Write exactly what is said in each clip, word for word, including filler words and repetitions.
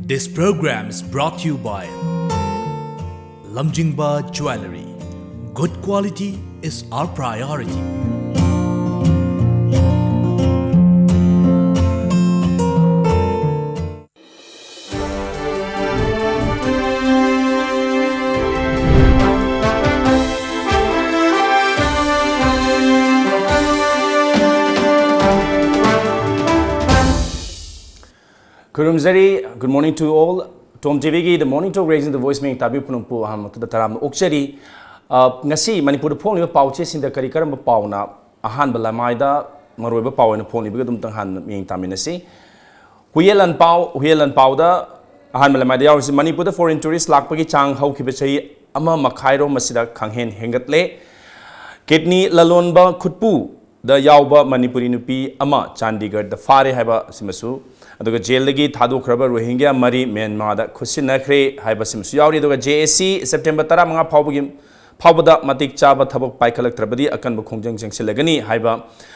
This program is brought to you by Lamjingba Jewellery. Good quality is our priority. ꯈꯨꯔꯨꯝꯖꯔꯤ꯫ Good morning to all. Tom TVꯒꯤ The Morning Talk Raising the Voice ꯃꯤꯌꯦꯡ ꯇꯥꯕꯤ ꯄꯨꯝꯅꯃꯛꯄꯨ ꯑꯍꯥꯟꯕꯃꯛꯇꯗ ꯇꯔꯥꯝꯅ ꯑꯣꯛꯆꯔꯤ꯫ ꯑ, ꯉꯁꯤ ꯃꯅꯤꯄꯨꯔꯗ ꯐꯣꯡꯂꯤꯕ ꯄꯥꯎꯆꯦꯁꯤꯡꯗ ꯀꯔꯤ ꯀꯔꯝꯕ ꯄꯥꯎꯅ ꯑꯍꯥꯟꯕ ꯂꯃꯥꯏꯗ ꯃꯔꯨꯑꯣꯏꯕ ꯄꯥꯎ ꯑꯣꯏꯅ ꯐꯣꯡꯂꯤꯕꯒ ꯑꯗꯨꯝꯇꯪ ꯍꯥꯟꯅ ꯃꯤꯠꯌꯦꯡ ꯇꯥꯃꯤꯟꯅꯁꯤ꯫ ꯍꯨꯏꯌꯦꯟ ꯂꯥꯟꯄꯥꯎ, ꯍꯨꯏꯌꯦꯟ ꯂꯥꯟꯄꯥꯎꯗ ꯑꯍꯥꯟꯕ ꯂꯃꯥꯏꯗ ꯌꯥꯎꯔꯤꯁꯤ, ꯃꯅꯤꯄꯨꯔꯗ foreign tourist ꯂꯥꯛꯄꯒꯤ ꯆꯥꯡ ꯍꯧꯈꯤꯕ ꯆꯍꯤ ꯑꯃ ꯃꯈꯥꯏꯔꯣꯝ ꯑꯁꯤꯗ ꯈꯪꯍꯦꯟ ꯍꯦꯟꯒꯠꯂꯦ꯫ Kidney ꯂꯂꯣꯟꯕ ꯈꯨꯠꯄꯨ ꯗ ꯌꯥꯎꯕ ꯃꯅꯤꯄꯨꯔꯤ ꯅꯨꯄꯤ ꯑꯃ ꯆꯥꯟꯗꯤꯒꯔꯗ ꯐꯥꯔꯦ ꯍꯥꯏꯕ ꯑꯁꯤꯃꯁꯨ, ꯑꯗꯨꯒ ꯖꯦꯜꯗꯒꯤ ꯊꯥꯗꯣꯛꯈ꯭ꯔꯕ ꯔꯣꯍꯤꯡꯒ꯭ꯌꯥ ꯃꯔꯤ ꯃ꯭ꯌꯥꯟꯃꯥꯔꯗ ꯈꯨꯠꯁꯤꯟꯅꯈ꯭ꯔꯦ ꯍꯥꯏꯕꯁꯤꯃꯁꯨ ꯌꯥꯎꯔꯤ꯫ ꯑꯗꯨꯒ JAC September ꯇꯔꯥꯃꯉꯥ ꯐꯥꯎꯕꯒꯤ, ꯐꯥꯎꯕꯗ ꯃꯇꯤꯛ ꯆꯥꯕ ꯊꯕꯛ ꯄꯥꯏꯈꯠꯂꯛꯇ꯭ꯔꯕꯗꯤ ꯑꯀꯟꯕ ꯈꯣꯡꯖꯪ ꯆꯪꯁꯤꯜꯂꯒꯅꯤ ꯍꯥꯏꯕ,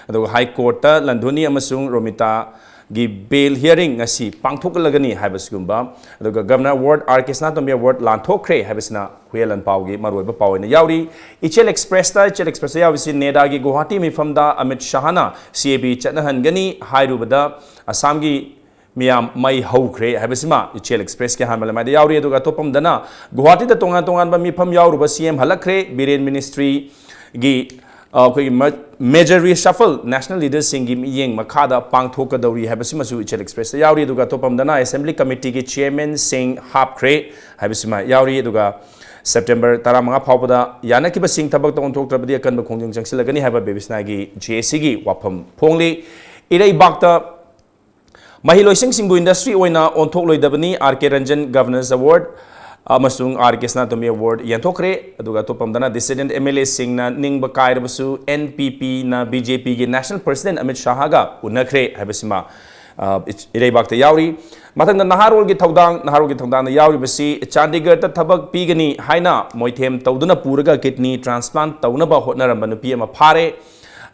ꯑꯗꯨꯒ High Courtꯇ ꯂꯟꯙꯣꯅꯤ ꯑꯃꯁꯨꯡ ꯔꯣꯃꯤꯇꯥꯒꯤ bail hearing ꯉꯁꯤ ꯄꯥꯡꯊꯣꯛꯂꯒꯅꯤ ꯍꯥꯏꯕꯁꯤꯒꯨꯝꯕ, ꯑꯗꯨꯒ Governor Award, R K ꯁꯅꯥꯇꯣꯝꯕꯤ Award ꯂꯥꯟꯊꯣꯛꯈ꯭ꯔꯦ ꯍꯥꯏꯕꯁꯤꯅ ꯍꯨꯏꯌꯦꯟ ꯂꯥꯟꯄꯥꯎꯒꯤ ꯃꯔꯨꯑꯣꯏꯕ ꯄꯥꯎ ꯑꯣꯏꯅ ꯌꯥꯎꯔꯤ꯫ ꯏꯆꯦꯜ Expressꯇ, ꯏꯆꯦꯜ Expressꯇ ꯌꯥꯎꯔꯤꯁꯤ, NEDAꯒꯤ ꯒꯨꯋꯥꯍꯥꯇꯤ ꯃꯤꯐꯝꯗ ꯑꯃꯤꯠ ꯁꯥꯍꯅ CAB ꯆꯠꯅꯍꯟꯒꯅꯤ ꯍꯥꯏꯔꯨꯕꯗ ꯑꯁꯥꯝꯒꯤ ꯃꯤꯌꯥꯝ ꯃꯩ ꯍꯧꯈ꯭ꯔꯦ ꯍꯥꯏꯕꯁꯤꯃ ꯏꯆꯦꯜ Expressꯀꯤ ꯑꯍꯥꯟꯕ ꯂꯃꯥꯏꯗ ꯌꯥꯎꯔꯤ꯫ ꯑꯗꯨꯒ ꯑꯇꯣꯞꯄ ꯑꯃꯗꯅ ꯒꯨꯋꯥꯍꯥꯇꯤꯗ ꯇꯣꯉꯥꯟ ꯇꯣꯉꯥꯟꯕ ꯃꯤꯐꯝ ꯌꯥꯎꯔꯨꯕ CM ꯍꯜꯂꯛꯈ꯭ꯔꯦ, ꯕꯤꯔꯦꯟ Ministryꯒꯤ, ꯑ, ꯑꯩꯈꯣꯏꯒꯤ ꯃ-, major reshuffle, national leaderꯁꯤꯡꯒꯤ ꯃꯤꯠꯌꯦꯡ ꯃꯈꯥꯗ ꯄꯥꯡꯊꯣꯛꯀꯗꯧꯔꯤ ꯍꯥꯏꯕꯁꯤꯃꯁꯨ ꯏꯆꯦꯜ Expressꯇ ꯌꯥꯎꯔꯤ꯫ ꯑꯗꯨꯒ ꯑꯇꯣꯞꯄ ꯑꯃꯗꯅ Assembly Committeeꯒꯤ chairmanꯁꯤꯡ ꯍꯥꯞꯈ꯭ꯔꯦ ꯍꯥꯏꯕꯁꯤꯃ ꯌꯥꯎꯔꯤ꯫ ꯑꯗꯨꯒ September ꯇꯔꯥꯃꯉꯥ ꯐꯥꯎꯕꯗ ꯌꯥꯅꯈꯤꯕꯁꯤꯡ ꯊꯕꯛꯇ ꯑꯣꯟꯊꯣꯛꯇ꯭ꯔꯕꯗꯤ ꯑꯀꯟꯕ ꯈꯣꯡꯖꯪ ꯆꯪꯁꯤꯜꯂꯒꯅꯤ ꯍꯥꯏꯕ ꯕꯦꯕꯤꯁꯅꯥꯒꯤ JACꯒꯤ ꯋꯥꯐꯝ ꯐꯣꯡꯂꯤ꯫ ꯏꯔꯩꯕꯥꯛꯇ ꯃꯍꯩꯂꯣꯏꯁꯪꯁꯤꯡꯕꯨ industry ꯑꯣꯏꯅ ꯑꯣꯟꯊꯣꯛꯂꯣꯏꯗꯕꯅꯤ꯫ R K Ranjan Governor's Award ꯑꯃꯁꯨꯡ R K ꯁꯅꯥꯇꯣꯝꯕꯤ Award ꯌꯦꯟꯊꯣꯛꯈ꯭ꯔꯦ꯫ ꯑꯗꯨꯒ ꯑꯇꯣꯞꯄ ꯑꯃꯗꯅ dissident MLAꯁꯤꯡꯅ ꯅꯤꯡꯕ ꯀꯥꯏꯔꯕꯁꯨ NPPꯅ BJPꯒꯤ National President ꯑꯃꯤꯠ ꯁꯥꯍꯒ ꯎꯅꯈ꯭ꯔꯦ ꯍꯥꯏꯕꯁꯤꯃ, ꯑ, ꯏꯔꯩꯕꯥꯛꯇ ꯌꯥꯎꯔꯤ꯫ ꯃꯊꯪꯗ ꯅꯍꯥꯔꯣꯜꯒꯤ ꯊꯧꯗꯥꯡ, ꯅꯍꯥꯔꯣꯜꯒꯤ ꯊꯧꯗꯥꯡꯗ ꯌꯥꯎꯔꯤꯕꯁꯤ ꯆꯥꯟꯗꯤꯒꯔꯗ ꯊꯕꯛ ꯄꯤꯒꯅꯤ ꯍꯥꯏꯅ ꯃꯣꯏꯊꯦꯝ ꯇꯧꯗꯨꯅ ꯄꯨꯔꯒ kidney transplant ꯇꯧꯅꯕ ꯍꯣꯠꯅꯔꯝꯕ ꯅꯨꯄꯤ ꯑꯃ ꯐꯥꯔꯦ꯫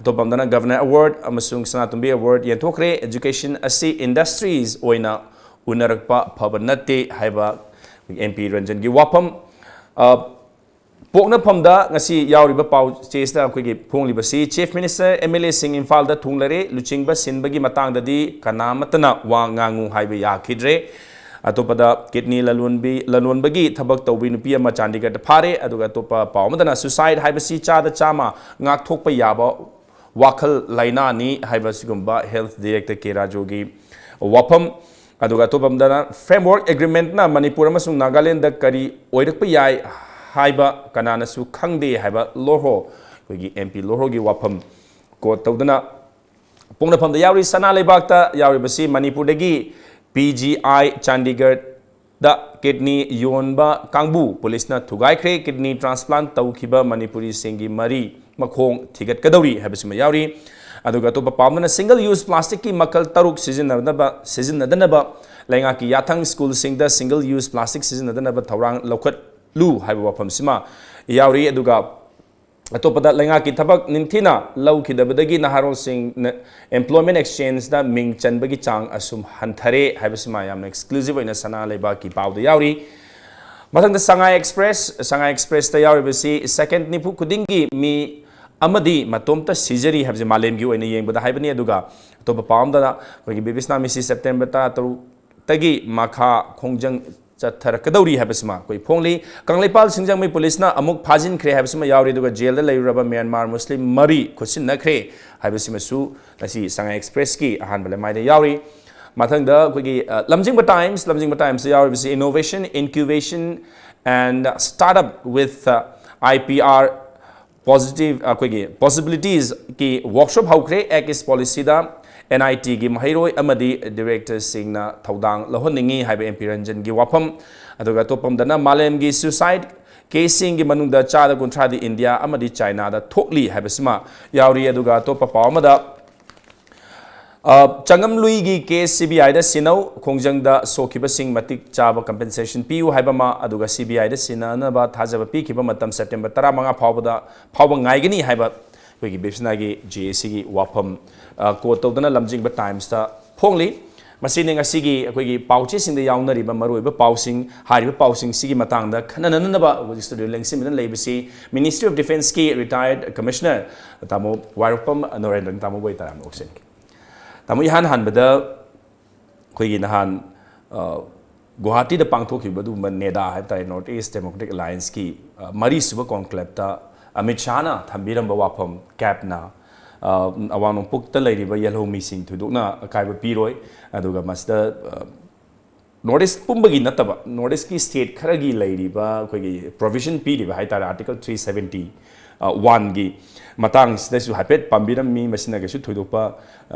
ꯑꯇꯣꯞꯄ ꯑꯃꯗꯅ Governor Award ꯑꯃꯁꯨꯡ ꯁꯅꯥꯇꯣꯝꯕꯤ Award ꯌꯦꯟꯊꯣꯛꯈ꯭ꯔꯦ꯫ Education ꯑꯁꯤ industries ꯑꯣꯏꯅ ꯎꯅꯔꯛꯄ ꯐꯕ ꯅꯠꯇꯦ ꯍꯥꯏꯕ ꯑꯦꯝ ꯄꯤ ꯔꯟꯖꯟꯒꯤ ꯋꯥꯐꯝ꯫ ꯑ, ꯄꯣꯛꯅꯐꯝꯗ ꯉꯁꯤ ꯌꯥꯎꯔꯤꯕ ꯄꯥꯎ ꯆꯦꯁꯤꯗ ꯑꯩꯈꯣꯏꯒꯤ ꯐꯣꯡꯂꯤꯕꯁꯤ, Chief Minister, ꯑꯦꯝ ꯑꯦꯜ ꯑꯦꯁꯤꯡ ꯏꯝꯐꯥꯜꯗ ꯊꯨꯡꯂꯔꯦ, ꯂꯨꯆꯤꯡꯕ ꯁꯤꯟꯕꯒꯤ ꯃꯇꯥꯡꯗꯗꯤ ꯀꯅꯥꯃꯠꯇꯅ ꯋꯥ ꯉꯥꯡꯉꯨ ꯍꯥꯏꯕ ꯌꯥꯈꯤꯗ꯭ꯔꯦ꯫ ꯑꯇꯣꯞꯄꯗ, ꯀꯤꯗꯅꯤ ꯂꯂꯣꯟꯕꯤ, ꯂꯂꯣꯟꯕꯒꯤ ꯊꯕꯛ ꯇꯧꯕꯤ ꯅꯨꯄꯤ ꯑꯃ ꯆꯥꯟꯗꯤꯒꯔꯗ ꯐꯥꯔꯦ꯫ ꯑꯗꯨꯒ ꯑꯇꯣꯞꯄ ꯄꯥꯎ ꯑꯃꯗꯅ, suicide ꯍꯥꯏꯕꯁꯤ ꯆꯥꯗ ꯆꯥꯝꯃ ꯉꯥꯛꯊꯣꯛꯄ ꯌꯥꯕ ꯋꯥꯈꯜ ꯂꯥꯏꯅꯥꯅꯤ ꯍꯥꯏꯕ ꯑꯁꯤꯒꯨꯝꯕ health director ꯀꯦ ꯔꯥꯖꯨꯒꯤ ꯋꯥꯐꯝ꯫ ꯑꯗꯨꯒ ꯑꯇꯣꯞꯄ ꯑꯃꯗꯅ, framework agreementꯅ ꯃꯅꯤꯄꯨꯔ ꯑꯃꯁꯨꯡ ꯅꯥꯒꯥꯂꯦꯟꯗ ꯀꯔꯤ ꯑꯣꯏꯔꯛꯄ ꯌꯥꯏ ꯍꯥꯏꯕ ꯀꯅꯥꯅꯁꯨ ꯈꯪꯗꯦ ꯍꯥꯏꯕ ꯂꯣꯔꯍꯣ, ꯑꯩꯈꯣꯏꯒꯤ ꯑꯦꯝ ꯄꯤ ꯂꯣꯔꯍꯣꯒꯤ ꯋꯥꯐꯝ quote ꯇꯧꯗꯨꯅ, ꯄꯣꯛꯅꯐꯝꯗ ꯌꯥꯎꯔꯤ꯫ ꯁꯅꯥ ꯂꯩꯕꯥꯛꯇ ꯌꯥꯎꯔꯤꯕꯁꯤ ꯃꯅꯤꯄꯨꯔꯗꯒꯤ ꯄꯤ ꯖꯤ ꯑꯥꯏ ꯆꯥꯟꯗꯤꯒꯔꯗ ꯀꯤꯗꯅꯤ ꯌꯣꯟꯕ ꯀꯥꯡꯕꯨ ꯄꯨꯂꯤꯁꯅ ꯊꯨꯒꯥꯏꯈ꯭ꯔꯦ꯫ Kidney transplant ꯇꯧꯈꯤꯕ ꯃꯅꯤꯄꯨꯔꯤꯁꯤꯡꯒꯤ ꯃꯔꯤ ꯃꯈꯣꯡ ꯊꯤꯒꯠꯀꯗꯧꯔꯤ ꯍꯥꯏꯕꯁꯤꯃ ꯌꯥꯎꯔꯤ꯫ ꯑꯗꯨꯒ ꯑꯇꯣꯞꯄ ꯄꯥꯎ ꯑꯃꯅ, single use plasticꯀꯤ ꯃꯈꯜ ꯇꯔꯨꯛ ꯁꯤꯖꯤꯟꯅꯗꯅꯕ, ꯁꯤꯖꯤꯟꯅꯗꯅꯕ ꯂꯩꯉꯥꯛꯀꯤ ꯌꯥꯊꯪ, ꯁ꯭ꯀꯨꯜꯁꯤꯡꯗ single use plastic ꯁꯤꯖꯤꯟꯅꯗꯅꯕ ꯊꯧꯔꯥꯡ ꯂꯧꯈꯠꯂꯨ ꯍꯥꯏꯕ ꯋꯥꯐꯝꯁꯤꯃ ꯌꯥꯎꯔꯤ꯫ ꯑꯗꯨꯒ ꯑꯇꯣꯞꯄꯗ, ꯂꯩꯉꯥꯛꯀꯤ ꯊꯕꯛ ꯅꯤꯡꯊꯤꯅ ꯂꯧꯈꯤꯗꯕꯗꯒꯤ ꯅꯍꯥꯔꯣꯜꯁꯤꯡꯅ employment exchangeꯗ ꯃꯤꯡ ꯆꯟꯕꯒꯤ ꯆꯥꯡ ꯑꯁꯨꯝ ꯍꯟꯊꯔꯦ ꯍꯥꯏꯕꯁꯤꯃ ꯌꯥꯝꯅ exclusive ꯑꯣꯏꯅ ꯁꯅꯥ ꯂꯩꯕꯥꯛꯀꯤ ꯄꯥꯎꯗ ꯌꯥꯎꯔꯤ꯫ ꯃꯊꯪꯗ ꯁꯉꯥꯏ ꯑꯦꯛꯁꯄ꯭ꯔꯦꯁ, ꯁꯉꯥꯏ ꯑꯦꯛꯁꯄ꯭ꯔꯦꯁꯇ ꯌꯥꯎꯔꯤꯕꯁꯤ, second ꯅꯤꯐꯨ ꯈꯨꯗꯤꯡꯒꯤ ꯃꯤ ꯑꯃꯗꯤ ꯃꯇꯣꯝꯇ ꯁꯤꯖꯔꯤ ꯍꯥꯏꯕꯁꯤ ꯃꯥꯂꯦꯝꯒꯤ ꯑꯣꯏꯅ ꯌꯦꯡꯕꯗ ꯍꯥꯏꯕꯅꯤ꯫ ꯑꯗꯨꯒ ꯑꯇꯣꯞꯄ ꯄꯥꯎ ꯑꯃꯗꯅ, ꯑꯩꯈꯣꯏꯒꯤ ꯕꯤꯕꯤꯁꯅꯥ ꯃꯤꯁꯤ September ꯇꯔꯥꯇꯔꯨꯛ ꯇꯒꯤ ꯃꯈꯥ ꯈꯣꯡꯖꯪ ꯆꯠꯊꯔꯛꯀꯗꯧꯔꯤ ꯍꯥꯏꯕꯁꯤꯃ ꯑꯩꯈꯣꯏ ꯐꯣꯡꯂꯤ꯫ ꯀꯪꯂꯩꯄꯥꯜ ꯁꯤꯡꯖꯃꯩ ꯄꯨꯂꯤꯁꯅ ꯑꯃꯨꯛ ꯐꯥꯖꯤꯟꯈ꯭ꯔꯦ ꯍꯥꯏꯕꯁꯤꯃ ꯌꯥꯎꯔꯤ, ꯑꯗꯨꯒ ꯖꯦꯜꯗ ꯂꯩꯔꯨꯔꯕ ꯃ꯭ꯌꯥꯟꯃꯥꯔ ꯃꯨꯁꯂꯤꯝ ꯃꯔꯤ ꯈꯨꯠꯁꯤꯟꯅꯈ꯭ꯔꯦ ꯍꯥꯏꯕꯁꯤꯃꯁꯨ ꯉꯁꯤ ꯁꯉꯥꯏ ꯑꯦꯛꯁꯄ꯭ꯔꯦꯁꯀꯤ ꯑꯍꯥꯟꯕ ꯂꯩꯃꯥꯏꯗ ꯌꯥꯎꯔꯤ꯫ ꯃꯊꯪꯗ ꯑꯩꯈꯣꯏꯒꯤ, ꯑ, ꯂꯝꯖꯤꯡꯕ ꯇꯥꯏꯝꯁ, ꯂꯝꯖꯤꯡꯕ ꯇꯥꯏꯝꯁꯇ ꯌꯥꯎꯔꯤꯕꯁꯤ, innovation, incubation and startup with, ꯑ, I P R positive, ꯑꯩꯈꯣꯏꯒꯤ possibilitiesꯀꯤ workshop ꯍꯧꯈ꯭ꯔꯦ꯫ ꯑꯦꯛ ꯏꯁ ꯄꯣꯂꯤꯁꯤꯗ ꯑꯦꯟ ꯑꯥꯏ ꯇꯤꯒꯤ ꯃꯍꯩꯔꯣꯏ ꯑꯃꯗꯤ directorꯁꯤꯡꯅ ꯊꯧꯗꯥꯡ ꯂꯧꯍꯟꯅꯤꯡꯏ ꯍꯥꯏꯕ ꯑꯦꯝ ꯄꯤ ꯔꯟꯖꯟꯒꯤ ꯋꯥꯐꯝ꯫ ꯑꯗꯨꯒ ꯑꯇꯣꯞꯄ ꯑꯃꯗꯅ, ꯃꯥꯂꯦꯝꯒꯤ suicide caseꯁꯤꯡꯒꯤ ꯃꯅꯨꯡꯗ ꯆꯥꯗ ꯀꯨꯟꯊ꯭ꯔꯥꯗꯤ ꯏꯟꯗꯤꯌꯥ ꯑꯃꯗꯤ ꯆꯥꯏꯅꯥꯗ ꯊꯣꯛꯂꯤ ꯍꯥꯏꯕꯁꯤꯃ ꯌꯥꯎꯔꯤ꯫ ꯑꯗꯨꯒ ꯑꯇꯣꯞꯄ ꯄꯥꯎ ꯑꯃꯗ, ꯑ, ꯆꯉꯝꯂꯨꯏꯒꯤ case C B Iꯗ ꯁꯤꯟꯅꯧ, ꯈꯣꯡꯖꯪꯗ ꯁꯣꯛꯈꯤꯕꯁꯤꯡ ꯃꯇꯤꯛ ꯆꯥꯕ compensation ꯄꯤꯌꯨ ꯍꯥꯏꯕ ꯑꯃ, ꯑꯗꯨꯒ C B Iꯗ ꯁꯤꯟꯅꯅꯕ ꯊꯥꯖꯕ ꯄꯤꯈꯤꯕ ꯃꯇꯝ September ꯇꯔꯥꯃꯉꯥ ꯐꯥꯎꯕꯗ, ꯐꯥꯎꯕ ꯉꯥꯏꯒꯅꯤ ꯍꯥꯏꯕ ꯑꯩꯈꯣꯏꯒꯤ ꯕꯤꯕꯤꯁꯅꯥꯒꯤ ꯖꯦ ꯑꯦ ꯁꯤꯒꯤ ꯋꯥꯐꯝ, ꯑ, quote ꯇꯧꯗꯨꯅ ꯂꯝꯖꯤꯡꯕ ꯇꯥꯏꯝꯁꯇ ꯐꯣꯡꯂꯤ꯫ ꯃꯁꯤꯅꯤ ꯉꯁꯤꯒꯤ ꯑꯩꯈꯣꯏꯒꯤ ꯄꯥꯎꯆꯦꯁꯤꯡꯗ ꯌꯥꯎꯅꯔꯤꯕ ꯃꯔꯨꯑꯣꯏꯕ ꯄꯥꯎꯁꯤꯡ꯫ ꯍꯥꯏꯔꯤꯕ ꯄꯥꯎꯁꯤꯡꯁꯤꯒꯤ ꯃꯇꯥꯡꯗ ꯈꯟꯅꯅꯅꯕ ꯍꯧꯖꯤꯛ ꯁ꯭ꯇꯨꯗꯤꯑꯣ ꯂꯦꯡꯁꯤꯟꯕꯤꯗꯨꯅ ꯂꯩꯕꯁꯤ Ministry of Defenceꯀꯤ retired commissioner ꯇꯥꯃꯣ ꯋꯥꯏꯔꯣꯛꯄꯝ ꯅꯣꯔꯦꯟꯗ꯭ꯔꯅꯤ꯫ ꯇꯥꯃꯣꯕꯨ ꯑꯩ ꯇꯔꯥꯝꯅ ꯑꯣꯛꯆꯔꯤ꯫ ꯇꯥꯃꯣ, ꯏꯍꯥꯟ ꯍꯥꯟꯕꯗ ꯑꯩꯈꯣꯏꯒꯤ ꯅꯍꯥꯟ, ꯑ, ꯒꯨꯋꯥꯍꯥꯇꯤꯗ ꯄꯥꯡꯊꯣꯛꯈꯤꯕ ꯑꯗꯨꯒꯨꯝꯕ ꯅꯦꯗꯥ ꯍꯥꯏꯕ ꯇꯥꯔꯦ, North East Democratic Allianceꯀꯤ, ꯑ, ꯃꯔꯤꯁꯨꯕ conclaveꯇ ꯑꯃꯤꯠ ꯁꯥꯍꯅ ꯊꯝꯕꯤꯔꯝꯕ ꯋꯥꯐꯝ, ꯀꯦꯞꯅ, ꯑ, ꯑꯋꯥꯡ ꯅꯣꯡꯄꯣꯛꯇ ꯂꯩꯔꯤꯕ ꯌꯦꯜꯍꯧꯃꯤꯁꯤꯡ ꯊꯣꯏꯗꯣꯛꯅ ꯑꯀꯥꯏꯕ ꯄꯤꯔꯣꯏ, ꯑꯗꯨꯒ ꯃꯁꯤꯗ, ꯑ, North East ꯄꯨꯝꯕꯒꯤ ꯅꯠꯇꯕ, North Eastꯀꯤ state ꯈꯔꯒꯤ ꯂꯩꯔꯤꯕ ꯑꯩꯈꯣꯏꯒꯤ provision ꯄꯤꯔꯤꯕ ꯍꯥꯏ ꯇꯥꯔꯦ, Article three seventy, ꯑ, oneꯒꯤ ꯃꯇꯥꯡꯁꯤꯗꯁꯨ ꯍꯥꯏꯐꯦꯠ ꯄꯥꯝꯕꯤꯔꯝꯃꯤ꯫ ꯃꯁꯤꯅ ꯀꯩꯁꯨ ꯊꯣꯏꯗꯣꯛꯄ,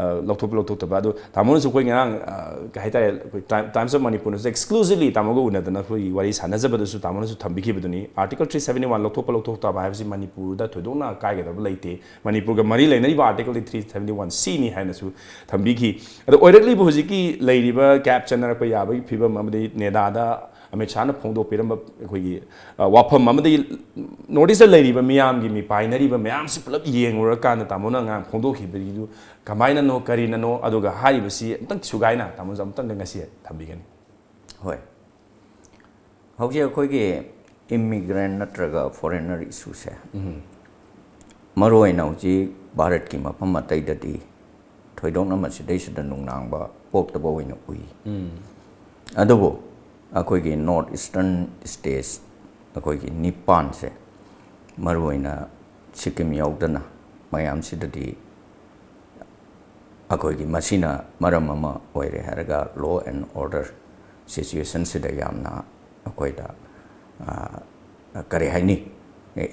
ꯑ, ꯂꯧꯊꯣꯛꯄ ꯂꯧꯊꯣꯛꯇꯕ꯫ ꯑꯗꯣ ꯇꯥꯃꯣꯅꯁꯨ ꯑꯩꯈꯣꯏ ꯉꯔꯥꯡ, ꯑ, ꯀꯩ ꯍꯥꯏꯇꯥꯔꯦ, ꯑꯩꯈꯣꯏ Time-, Times of Manipurꯅꯁꯨ exclusively ꯇꯥꯃꯣꯒ ꯎꯅꯗꯅ ꯑꯩꯈꯣꯏꯒꯤ ꯋꯥꯔꯤ ꯁꯥꯟꯅꯖꯕꯗꯁꯨ ꯇꯥꯃꯣꯅꯁꯨ ꯊꯝꯕꯤꯈꯤꯕꯗꯨꯅꯤ꯫ Article three seventy one ꯂꯧꯊꯣꯛꯄ ꯂꯧꯊꯣꯛꯇꯕ ꯍꯥꯏꯕꯁꯤ ꯃꯅꯤꯄꯨꯔꯗ ꯊꯣꯏꯗꯣꯛꯅ ꯀꯥꯏꯒꯗꯕ ꯂꯩꯇꯦ꯫ ꯃꯅꯤꯄꯨꯔꯒ ꯃꯔꯤ ꯂꯩꯅꯔꯤꯕ Article three seventy one Cꯅꯤ ꯍꯥꯏꯅꯁꯨ ꯊꯝꯕꯤꯈꯤ꯫ ꯑꯗꯣ ꯑꯣꯏꯔꯛꯂꯤꯕ ꯍꯧꯖꯤꯛꯀꯤ ꯂꯩꯔꯤꯕ ꯀꯦꯞ ꯆꯟꯅꯔꯛꯄ ꯌꯥꯕꯒꯤ ꯐꯤꯕꯝ ꯑꯃꯗꯤ ꯅꯦꯗꯥꯗ ꯑꯃꯤꯠ ꯁꯥꯍꯅ ꯐꯣꯡꯗꯣꯛꯄꯤꯔꯝꯕ ꯑꯩꯈꯣꯏꯒꯤ, ꯑ, ꯋꯥꯐꯝ ꯑꯃꯗꯤ North Eastꯇ ꯂꯩꯔꯤꯕ ꯃꯤꯌꯥꯝꯒꯤ ꯃꯤꯄꯥꯏꯅꯔꯤꯕ ꯃꯌꯥꯝꯁꯤ ꯄꯨꯂꯞ ꯌꯦꯡꯉꯨꯔꯀꯥꯟꯗ ꯇꯥꯃꯣꯅ ꯉꯔꯥꯡ ꯐꯣꯡꯗꯣꯛꯈꯤꯕꯒꯤꯗꯨ ꯀꯃꯥꯏꯅꯅꯣ, ꯀꯔꯤꯅꯅꯣ, ꯑꯗꯨꯒ ꯍꯥꯏꯔꯤꯕꯁꯤ ꯑꯃꯨꯛꯇꯪ ꯁꯨꯒꯥꯏꯅ ꯇꯥꯃꯣꯁꯨ ꯑꯃꯨꯛꯇꯪꯒ ꯉꯁꯤ ꯊꯝꯕꯤꯒꯅꯤ꯫ ꯍꯣꯏ꯫ ꯍꯧꯖꯤꯛ ꯑꯩꯈꯣꯏꯒꯤ immigrant ꯅꯠꯇ꯭ꯔꯒ foreigner issueꯁꯦ, ꯎꯝ꯫ ꯃꯔꯨꯑꯣꯏꯅ ꯍꯧꯖꯤꯛ ꯚꯥꯔꯠꯀꯤ ꯃꯐꯝ ꯑꯇꯩꯗꯗꯤ ꯊꯣꯏꯗꯣꯛꯅ ꯃꯁꯤꯗꯩꯁꯤꯗ ꯅꯨꯡꯅꯥꯡꯕ ꯄꯣꯛꯇꯕ ꯑꯣꯏꯅ ꯎꯏ꯫ ꯎꯝ꯫ ꯑꯗꯨꯕꯨ ꯑꯩꯈꯣꯏꯒꯤ North Eastern states ꯑꯩꯈꯣꯏꯒꯤ ꯅꯤꯄꯥꯟꯁꯦ, ꯃꯔꯨꯑꯣꯏꯅ ꯁꯤꯛꯀꯤꯝ ꯌꯥꯎꯗꯅ, ꯃꯌꯥꯝꯁꯤꯗꯗꯤ ꯑꯩꯈꯣꯏꯒꯤ ꯃꯁꯤꯅ ꯃꯔꯝ ꯑꯃ ꯑꯣꯏꯔꯦ ꯍꯥꯏꯔꯒ law and order situationꯁꯤꯗ ꯌꯥꯝꯅ ꯑꯩꯈꯣꯏꯗ, ꯑ, ꯀꯔꯤ ꯍꯥꯏꯅꯤ,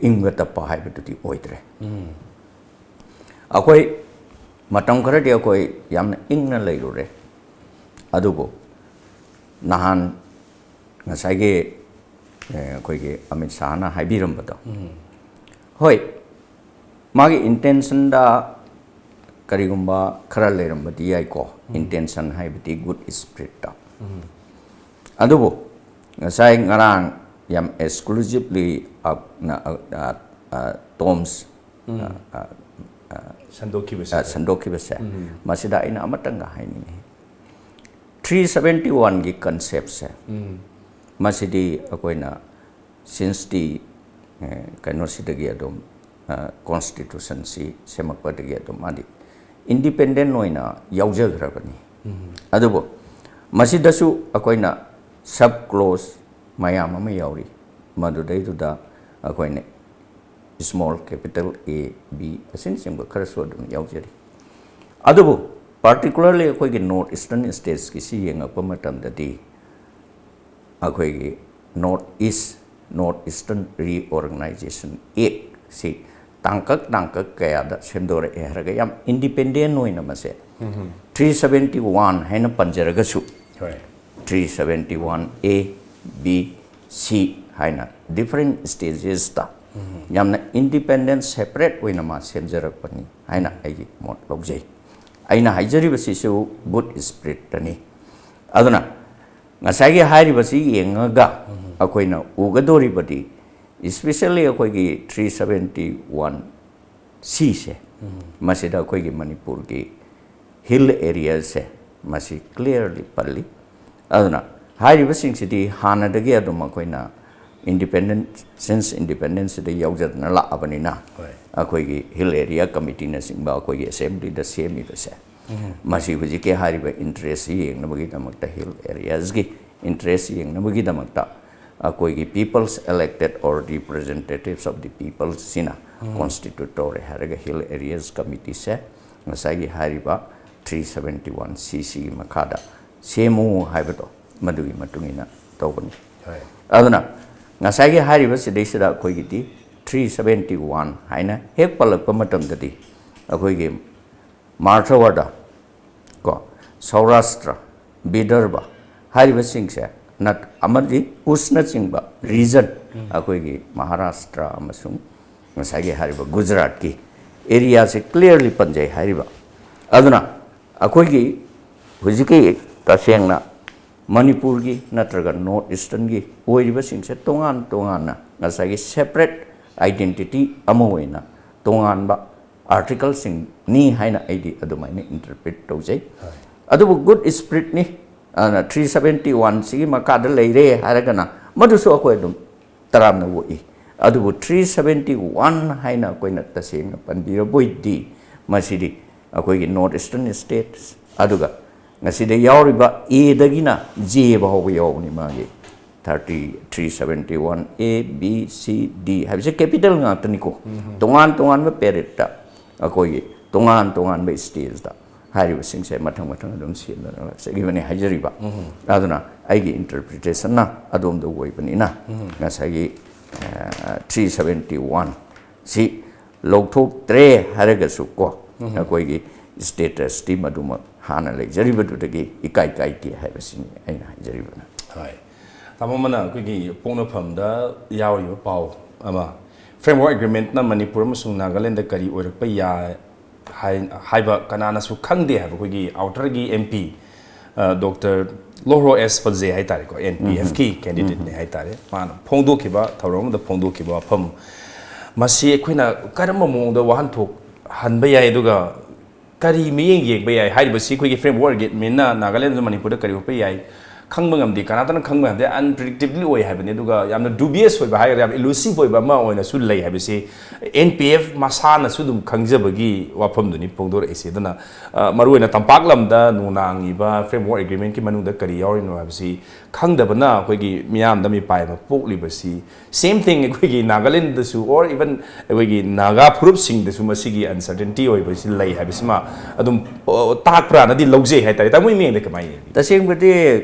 ꯏꯪꯕ ꯇꯞꯄ ꯍꯥꯏꯕꯗꯨꯗꯤ ꯑꯣꯏꯗ꯭ꯔꯦ꯫ ꯎꯝ꯫ ꯑꯩꯈꯣꯏ ꯃꯇꯝ ꯈꯔꯗꯤ ꯑꯩꯈꯣꯏ ꯌꯥꯝꯅ ꯏꯪꯅ ꯂꯩꯔꯨꯔꯦ, ꯑꯗꯨꯕꯨ ꯅꯍꯥꯟ ꯉꯁꯥꯏꯒꯤ, ꯑꯦ, ꯑꯩꯈꯣꯏꯒꯤ ꯑꯃꯤꯠ ꯁꯥꯍꯅ ꯍꯥꯏꯕꯤꯔꯝꯕꯗꯣ, ꯎꯝ꯫ ꯍꯣꯏ, ꯃꯥꯒꯤ intentionꯗ ꯀꯔꯤꯒꯨꯝꯕ ꯈꯔ ꯂꯩꯔꯝꯕꯗꯤ ꯌꯥꯏꯀꯣ, ꯎꯝ꯫ Intention ꯍꯥꯏꯕꯗꯤ good spiritꯇ꯫ ꯎꯝ꯫ ꯑꯗꯨꯕꯨ ꯉꯁꯥꯏ ꯉꯔꯥꯡ ꯌꯥꯝ exclusively, ꯑ, ꯅ, ꯑ, ꯑ, ꯑ, Tom's, ꯎꯝ꯫ ꯑ, ꯑ, ꯑ, ꯁꯟꯗꯣꯛꯈꯤꯕꯁꯦ꯫ ꯑ, ꯁꯟꯗꯣꯛꯈꯤꯕꯁꯦ, ꯎꯝ꯫ ꯃꯁꯤꯗ ꯑꯩꯅ ꯑꯃꯇꯪꯒ ꯍꯥꯏꯅꯤꯡꯉꯤ꯫ ꯊ꯭ꯔꯤ ꯁꯕꯦꯟꯇꯤ ꯋꯥꯟꯒꯤ ꯀꯟꯁꯦꯞꯁꯦ, ꯃꯁꯤꯗꯤ ꯑꯩꯈꯣꯏꯅ ꯁꯤꯟꯁꯇꯤ ꯀꯩꯅꯣꯁꯤꯗꯒꯤ ꯑꯗꯨꯝ, ꯀꯣꯟꯁꯇꯤꯇ꯭ꯌꯨꯁꯟꯁꯤ ꯁꯦꯝꯃꯛꯄꯗꯒꯤ ꯑꯗꯨꯝ ꯃꯥꯗꯤ ꯏꯟꯗꯤꯄꯦꯟꯗꯦꯟ ꯑꯣꯏꯅ ꯌꯥꯎꯖꯈ꯭ꯔꯕꯅꯤ꯫ ꯑꯗꯨꯕꯨ ꯃꯁꯤꯗꯁꯨ ꯑꯩꯈꯣꯏꯅ ꯁꯕ ꯀ꯭ꯂꯣꯁ ꯃꯌꯥꯝ ꯑꯃ ꯌꯥꯎꯔꯤ꯫ ꯃꯗꯨꯗꯩꯗꯨꯗ ꯑꯩꯈꯣꯏꯅ ꯁ꯭ꯃꯣꯜ ꯀꯦꯄꯤꯇꯦꯜ ꯑꯦ, ꯕꯤ ꯑꯁꯤꯅꯆꯤꯡꯕ ꯈꯔꯁꯨ ꯑꯗꯨꯝ ꯌꯥꯎꯖꯔꯤ꯫ ꯑꯗꯨꯕꯨ ꯄꯥꯔꯇꯤꯀꯨꯂꯔꯂꯤ ꯑꯩꯈꯣꯏꯒꯤ ꯅꯣꯔꯠ ꯏꯁꯇꯔꯟ ꯁ꯭ꯇꯦꯠꯁꯀꯤꯁꯤ ꯌꯦꯡꯉꯛꯄ ꯃꯇꯝꯗꯗꯤ, ꯑꯩꯈꯣꯏꯒꯤ north east, north eastern reorganisation ꯑꯦꯛꯁꯤ ꯇꯥꯡꯀꯛ ꯇꯥꯡꯀꯛ ꯀꯌꯥꯗ ꯁꯦꯝꯗꯣꯔꯛꯑꯦ ꯍꯥꯏꯔꯒ, ꯌꯥꯝ ꯏꯟꯗꯤꯄꯦꯟꯗꯦꯟ ꯑꯣꯏꯅ ꯃꯁꯦ ꯊ꯭ꯔꯤ ꯁꯕꯦꯟꯇꯤ ꯋꯥꯟ ꯍꯥꯏꯅ ꯄꯟꯖꯔꯒꯁꯨ, ꯍꯣꯏ꯫ ꯊ꯭ꯔꯤ ꯁꯕꯦꯟꯇꯤ ꯋꯥꯟ ꯑꯦ, ꯕꯤ, ꯁꯤ ꯍꯥꯏꯅ ꯗꯤꯐꯔꯦꯟ ꯁ꯭ꯇꯦꯖꯦꯁꯇ ꯌꯥꯝꯅ ꯏꯟꯗꯤꯄꯦꯟꯗꯦꯟ, ꯁꯦꯄꯔꯦꯠ ꯑꯣꯏꯅ ꯃꯥ ꯁꯦꯝꯖꯔꯛꯄꯅꯤ ꯍꯥꯏꯅ ꯑꯩꯒꯤ ꯃꯣꯠ ꯂꯧꯖꯩ꯫ ꯑꯩꯅ ꯍꯥꯏꯖꯔꯤꯕꯁꯤꯁꯨ ꯒꯨꯗ ꯁ꯭ꯄꯤꯔꯤꯠꯇꯅꯤ꯫ ꯑꯗꯨꯅ ꯉꯁꯥꯏꯒꯤ ꯍꯥꯏꯔꯤꯕꯁꯤ ꯌꯦꯡꯉꯒ ꯑꯩꯈꯣꯏꯅ ꯎꯒꯗꯧꯔꯤꯕꯗꯤ, ꯏꯁꯄꯤꯁꯦꯜꯂꯤ ꯑꯩꯈꯣꯏꯒꯤ ꯊ꯭ꯔꯤ ꯁꯕꯦꯟꯇꯤ ꯋꯥꯟ ꯁꯤꯁꯦ, ꯃꯁꯤꯗ ꯑꯩꯈꯣꯏꯒꯤ ꯃꯅꯤꯄꯨꯔꯒꯤ ꯍꯤꯜ ꯑꯦꯔꯤꯌꯥꯁꯦ ꯃꯁꯤ ꯀ꯭ꯂꯤꯌꯔꯂꯤ ꯄꯜꯂꯤ꯫ ꯑꯗꯨꯅ ꯍꯥꯏꯔꯤꯕꯁꯤꯡꯁꯤꯗꯤ ꯍꯥꯟꯅꯗꯒꯤ ꯑꯗꯨꯝ ꯑꯩꯈꯣꯏꯅ ꯏꯟꯗꯤꯄꯦꯟꯗꯦꯟ, ꯁꯤꯟꯁ ꯏꯟꯗꯤꯄꯦꯟꯗꯦꯟꯁꯁꯤꯗ ꯌꯥꯎꯖꯗꯨꯅ ꯂꯥꯛꯑꯕꯅꯤꯅ, ꯍꯣꯏ꯫ ꯑꯩꯈꯣꯏꯒꯤ ꯍꯤꯜ ꯑꯦꯔꯤꯌꯥ ꯀꯃꯤꯇꯤꯅꯆꯤꯡꯕ ꯑꯩꯈꯣꯏꯒꯤ ꯑꯦꯁꯦꯝꯕ꯭ꯂꯤꯗ ꯁꯦꯝꯃꯤꯕꯁꯦ, ꯃꯁꯤ ꯍꯧꯖꯤꯛꯀꯤ ꯍꯥꯏꯔꯤꯕ ꯏꯟꯇꯔꯦꯁꯁꯤ ꯌꯦꯡꯅꯕꯒꯤꯗꯃꯛꯇ, ꯍꯤꯜ ꯑꯦꯔꯤꯌꯥꯁꯀꯤ ꯏꯟꯇꯔꯦꯁ ꯌꯦꯡꯅꯕꯒꯤꯗꯃꯛꯇ ꯑꯩꯈꯣꯏꯒꯤ People's Elected or Representatives of the Peopleꯁꯤꯅ ꯀꯣꯟꯁꯇꯤꯇ꯭ꯌꯨꯠ ꯇꯧꯔꯦ ꯍꯥꯏꯔꯒ ꯍꯤꯜ ꯑꯦꯔꯤꯌꯥꯁ ꯀꯃꯤꯇꯤꯁꯦ ꯉꯁꯥꯏꯒꯤ ꯍꯥꯏꯔꯤꯕ ꯊ꯭ꯔꯤ ꯁꯕꯦꯟꯇꯤ ꯋꯥꯟ ꯁꯤꯁꯤꯒꯤ ꯃꯈꯥꯗ ꯁꯦꯝꯃꯨ ꯍꯥꯏꯕꯗꯣ, ꯃꯗꯨꯒꯤ ꯃꯇꯨꯡ ꯏꯟꯅ ꯇꯧꯕꯅꯤ꯫ ꯍꯣꯏ꯫ ꯑꯗꯨꯅ ꯉꯁꯥꯏꯒꯤ ꯍꯥꯏꯔꯤꯕ ꯁꯤꯗꯩꯁꯤꯗ ꯑꯩꯈꯣꯏꯒꯤꯗꯤ ꯊ꯭ꯔꯤ ꯁꯕꯦꯟꯇꯤ ꯋꯥꯟ ꯍꯥꯏꯅ ꯍꯦꯛ ꯄꯜꯂꯛꯄ ꯃꯇꯝꯗꯗꯤ, ꯑꯩꯈꯣꯏꯒꯤ ꯃꯥꯔꯊꯋꯥꯗ ꯀꯣ, ꯁꯧꯔꯥꯁꯇ꯭ꯔ, ꯕꯤꯗꯔꯚ ꯍꯥꯏꯔꯤꯕꯁꯤꯡꯁꯦ, ꯅꯠ-, ꯑꯃꯗꯤ ꯎꯁꯅꯆꯤꯡꯕ ꯔꯤꯖꯟ, ꯑꯩꯈꯣꯏꯒꯤ ꯃꯍꯥꯔꯥꯁꯇ꯭ꯔ ꯑꯃꯁꯨꯡ ꯉꯁꯥꯏꯒꯤ ꯍꯥꯏꯔꯤꯕ ꯒꯨꯖꯔꯥꯠꯀꯤ ꯑꯦꯔꯤꯌꯥꯁꯦ ꯀ꯭ꯂꯤꯌꯔꯂꯤ ꯄꯟꯖꯩ ꯍꯥꯏꯔꯤꯕ꯫ ꯑꯗꯨꯅ ꯑꯩꯈꯣꯏꯒꯤ ꯍꯧꯖꯤꯛꯀꯤ ꯇꯁꯦꯡꯅ ꯃꯅꯤꯄꯨꯔꯒꯤ ꯅꯠꯇ꯭ꯔꯒ ꯅꯣꯔꯠ ꯏꯁꯇꯔꯟꯒꯤ ꯑꯣꯏꯔꯤꯕꯁꯤꯡꯁꯦ ꯇꯣꯉꯥꯟ ꯇꯣꯉꯥꯟꯅ ꯉꯁꯥꯏꯒꯤ ꯁꯦꯄꯔꯦꯠ ꯑꯥꯏꯗꯦꯟꯇꯤꯇꯤ ꯑꯃ ꯑꯣꯏꯅ ꯇꯣꯉꯥꯟꯕ ꯑꯥꯔꯇꯤꯀꯜꯁꯤꯡꯅꯤ ꯍꯥꯏꯅ ꯑꯩꯗꯤ ꯑꯗꯨꯃꯥꯏꯅ ꯏꯟꯇꯔꯄ꯭ꯔꯤꯠ ꯇꯧꯖꯩ꯫ ꯍꯣꯏ꯫ ꯑꯗꯨꯕꯨ ꯒꯨꯗ ꯁ꯭ꯄꯤꯔꯤꯠꯅꯤ, ꯑꯗꯨꯅ ꯊ꯭ꯔꯤ ꯁꯕꯦꯟꯇꯤ ꯋꯥꯟꯁꯤꯒꯤ ꯃꯈꯥꯗ ꯂꯩꯔꯦ ꯍꯥꯏꯔꯒꯅ ꯃꯗꯨꯁꯨ ꯑꯩꯈꯣꯏ ꯑꯗꯨꯝ ꯇꯔꯥꯝꯅ ꯑꯣꯛꯏ꯫ ꯑꯗꯨꯕꯨ ꯊ꯭ꯔꯤ ꯁꯕꯦꯟꯇꯤ ꯋꯥꯟ ꯍꯥꯏꯅ ꯑꯩꯈꯣꯏꯅ ꯇꯁꯦꯡꯅ ꯄꯟꯕꯤꯔꯕꯣꯏꯗꯤ, ꯃꯁꯤꯗꯤ ꯑꯩꯈꯣꯏꯒꯤ ꯅꯣꯔꯠ ꯏꯁꯇꯔꯟ ꯁ꯭ꯇꯦꯠꯁ, ꯑꯗꯨꯒ ꯉꯁꯤꯗ ꯌꯥꯎꯔꯤꯕ ꯑꯦꯗꯒꯤꯅ ꯖꯦ ꯐꯥꯎꯕ ꯌꯥꯎꯕꯅꯤ ꯃꯥꯒꯤ ꯊꯥꯔꯇꯤ, ꯊ꯭ꯔꯤ ꯁꯕꯦꯟꯇꯤ ꯋꯥꯟ ꯑꯦ, ꯕꯤ, ꯁꯤ, ꯗꯤ ꯍꯥꯏꯕꯁꯦ ꯀꯦꯄꯤꯇꯦꯜ ꯉꯥꯛꯇꯅꯤꯀꯣ꯫ ꯇꯣꯉꯥꯟ ꯇꯣꯉꯥꯟꯕ ꯄꯦꯔꯦꯠꯇ ꯑꯩꯈꯣꯏꯒꯤ ꯇꯣꯉꯥꯟ ꯇꯣꯉꯥꯟꯕ ꯁ꯭ꯇꯦꯖꯇ ꯍꯥꯏꯔꯤꯕꯁꯤꯡꯁꯦ ꯃꯊꯪ ꯃꯊꯪ ꯑꯗꯨꯝ ꯁꯦꯝꯗꯅ ꯂꯥꯛꯆꯈꯤꯕꯅꯤ ꯍꯥꯏꯖꯔꯤꯕ꯫ ꯑꯗꯨꯅ ꯑꯩꯒꯤ ꯏꯟꯇꯔꯄ꯭ꯔꯤꯇꯦꯁꯟꯅ ꯑꯗꯣꯝꯗ ꯑꯣꯏꯕꯅꯤꯅ ꯉꯁꯥꯏꯒꯤ ꯊ꯭ꯔꯤ ꯁꯕꯦꯟꯇꯤ ꯋꯥꯟ ꯁꯤ ꯂꯧꯊꯣꯛꯇ꯭ꯔꯦ ꯍꯥꯏꯔꯒꯁꯨ ꯀꯣ, ꯑꯩꯈꯣꯏꯒꯤ ꯁ꯭ꯇꯦꯇꯁꯇꯤ ꯃꯗꯨꯃꯛ ꯍꯥꯟꯅ ꯂꯩꯖꯔꯤꯕꯗꯨꯗꯒꯤ ꯏꯀꯥꯏ ꯀꯥꯏꯗꯦ ꯍꯥꯏꯕꯁꯤꯅꯤ ꯑꯩꯅ ꯍꯥꯏꯖꯔꯤꯕꯅ꯫ ꯍꯣꯏ꯫ ꯇꯥꯃꯣ ꯑꯃꯅ ꯑꯩꯈꯣꯏꯒꯤ ꯄꯣꯛꯅꯐꯝꯗ ꯌꯥꯎꯔꯤꯕ ꯄꯥꯎ ꯑꯃ, ꯐ꯭ꯔꯦꯝꯋꯥꯔꯛ ꯑꯦꯒ꯭ꯔꯤꯃꯦꯟꯠꯅ ꯃꯅꯤꯄꯨꯔ ꯑꯃꯁꯨꯡ ꯅꯥꯒꯥꯂꯦꯟꯗ ꯀꯔꯤ ꯑꯣꯏꯔꯛꯄ ꯌꯥꯏ ꯍꯥꯏ-, ꯍꯥꯏꯕ ꯀꯅꯥꯅꯁꯨ ꯈꯪꯗꯦ ꯍꯥꯏꯕ ꯑꯩꯈꯣꯏꯒꯤ ꯑꯥꯎꯇꯔꯒꯤ ꯑꯦꯝ ꯄꯤ ꯗꯣꯛꯇꯔ ꯂꯣꯍ꯭ꯔꯣ ꯑꯦꯁ ꯐꯖꯦ ꯍꯥꯏꯇꯥꯔꯦꯀꯣ, ꯑꯦꯟ ꯄꯤ ꯑꯦꯐꯀꯤ ꯀꯦꯟꯗꯤꯗꯦꯠꯅꯤ ꯍꯥꯏꯇꯥꯔꯦ, ꯃꯥꯅ ꯐꯣꯡꯗꯣꯛꯈꯤꯕ, ꯊꯧꯔꯝ ꯑꯃꯗ ꯐꯣꯡꯗꯣꯛꯈꯤꯕ ꯋꯥꯐꯝ, ꯃꯁꯤ ꯑꯩꯈꯣꯏꯅ ꯀꯔꯝꯕ ꯃꯑꯣꯡꯗ ꯋꯥꯍꯟꯊꯣꯛ ꯍꯟꯕ ꯌꯥꯏ, ꯑꯗꯨꯒ ꯀꯔꯤ ꯃꯤꯠꯌꯦꯡ ꯌꯦꯡꯕ ꯌꯥꯏ ꯍꯥꯏꯔꯤꯕꯁꯤ ꯑꯩꯈꯣꯏꯒꯤ ꯐ꯭ꯔꯦꯝꯋꯥꯔꯛ ꯑꯦꯒ꯭ꯔꯤꯃꯦꯟꯠꯅ ꯅꯥꯒꯥꯂꯦꯟ ꯑꯃꯁꯨꯡ ꯃꯅꯤꯄꯨꯔꯗ ꯀꯔꯤ ꯑꯣꯏꯔꯛꯄ ꯌꯥꯏ ꯈꯪꯕ ꯉꯝꯗꯦ, ꯀꯅꯥꯇꯅ ꯈꯪꯕ ꯉꯝꯗꯦ, ꯑꯟꯄ꯭ꯔꯤꯗꯤꯛꯇꯦꯕꯜ ꯑꯣꯏ ꯍꯥꯏꯕꯅꯤ꯫ ꯑꯗꯨꯒ ꯌꯥꯝꯅ ꯗꯨꯕꯤꯌꯁ ꯑꯣꯏꯕ ꯍꯥꯏꯒꯗ꯭ꯔꯥ, ꯌꯥꯝ ꯏꯂꯨꯁꯤꯚ ꯑꯣꯏꯕ ꯑꯃ ꯑꯣꯏꯅꯁꯨ ꯂꯩ ꯍꯥꯏꯕꯁꯤ ꯑꯦꯟ ꯄꯤ ꯑꯦꯐ ꯃꯁꯥꯅꯁꯨ ꯑꯗꯨꯝ ꯈꯪꯖꯕꯒꯤ ꯋꯥꯐꯝꯗꯨꯅꯤ ꯐꯣꯡꯗꯣꯔꯛꯏꯁꯦ꯫ ꯑꯗꯨꯅ, ꯑ, ꯃꯔꯨꯑꯣꯏꯅ ꯇꯝꯄꯥꯛ ꯂꯝꯗ ꯅꯣꯡꯅꯥꯡꯉꯤꯕ ꯐ꯭ꯔꯦꯝꯋꯥꯔꯛ ꯑꯦꯒ꯭ꯔꯤꯃꯦꯟꯠꯀꯤ ꯃꯅꯨꯡꯗ ꯀꯔꯤ ꯌꯥꯎꯔꯤꯅꯣ ꯍꯥꯏꯕꯁꯤ ꯈꯪꯗꯕꯅ ꯑꯩꯈꯣꯏꯒꯤ ꯃꯤꯌꯥꯝꯗ ꯃꯤꯄꯥꯏ ꯑꯃ ꯄꯣꯛꯂꯤꯕꯁꯤ, same thing ꯑꯩꯈꯣꯏꯒꯤ ꯅꯥꯒꯥꯂꯦꯟꯗꯁꯨ, or even ꯑꯩꯈꯣꯏꯒꯤ ꯅꯥꯒꯥ ꯐꯨꯔꯨꯞꯁꯤꯡꯗꯁꯨ ꯃꯁꯤꯒꯤ ꯑꯟꯁꯔꯇꯦꯟꯇꯤ ꯑꯣꯏꯕꯁꯤ ꯂꯩ ꯍꯥꯏꯕꯁꯤꯃ ꯑꯗꯨꯝ, ꯑꯣ, ꯇꯥꯛꯄ꯭ꯔꯥꯅꯗꯤ ꯂꯧꯖꯩ ꯍꯥꯏꯇꯥꯔꯦ꯫ ꯇꯥꯃꯣꯒꯤ ꯃꯤꯠꯌꯦꯡꯗ ꯀꯃꯥꯏꯅ ꯌꯦꯡꯕꯤ? ꯇꯁꯦꯡꯕꯗꯤ,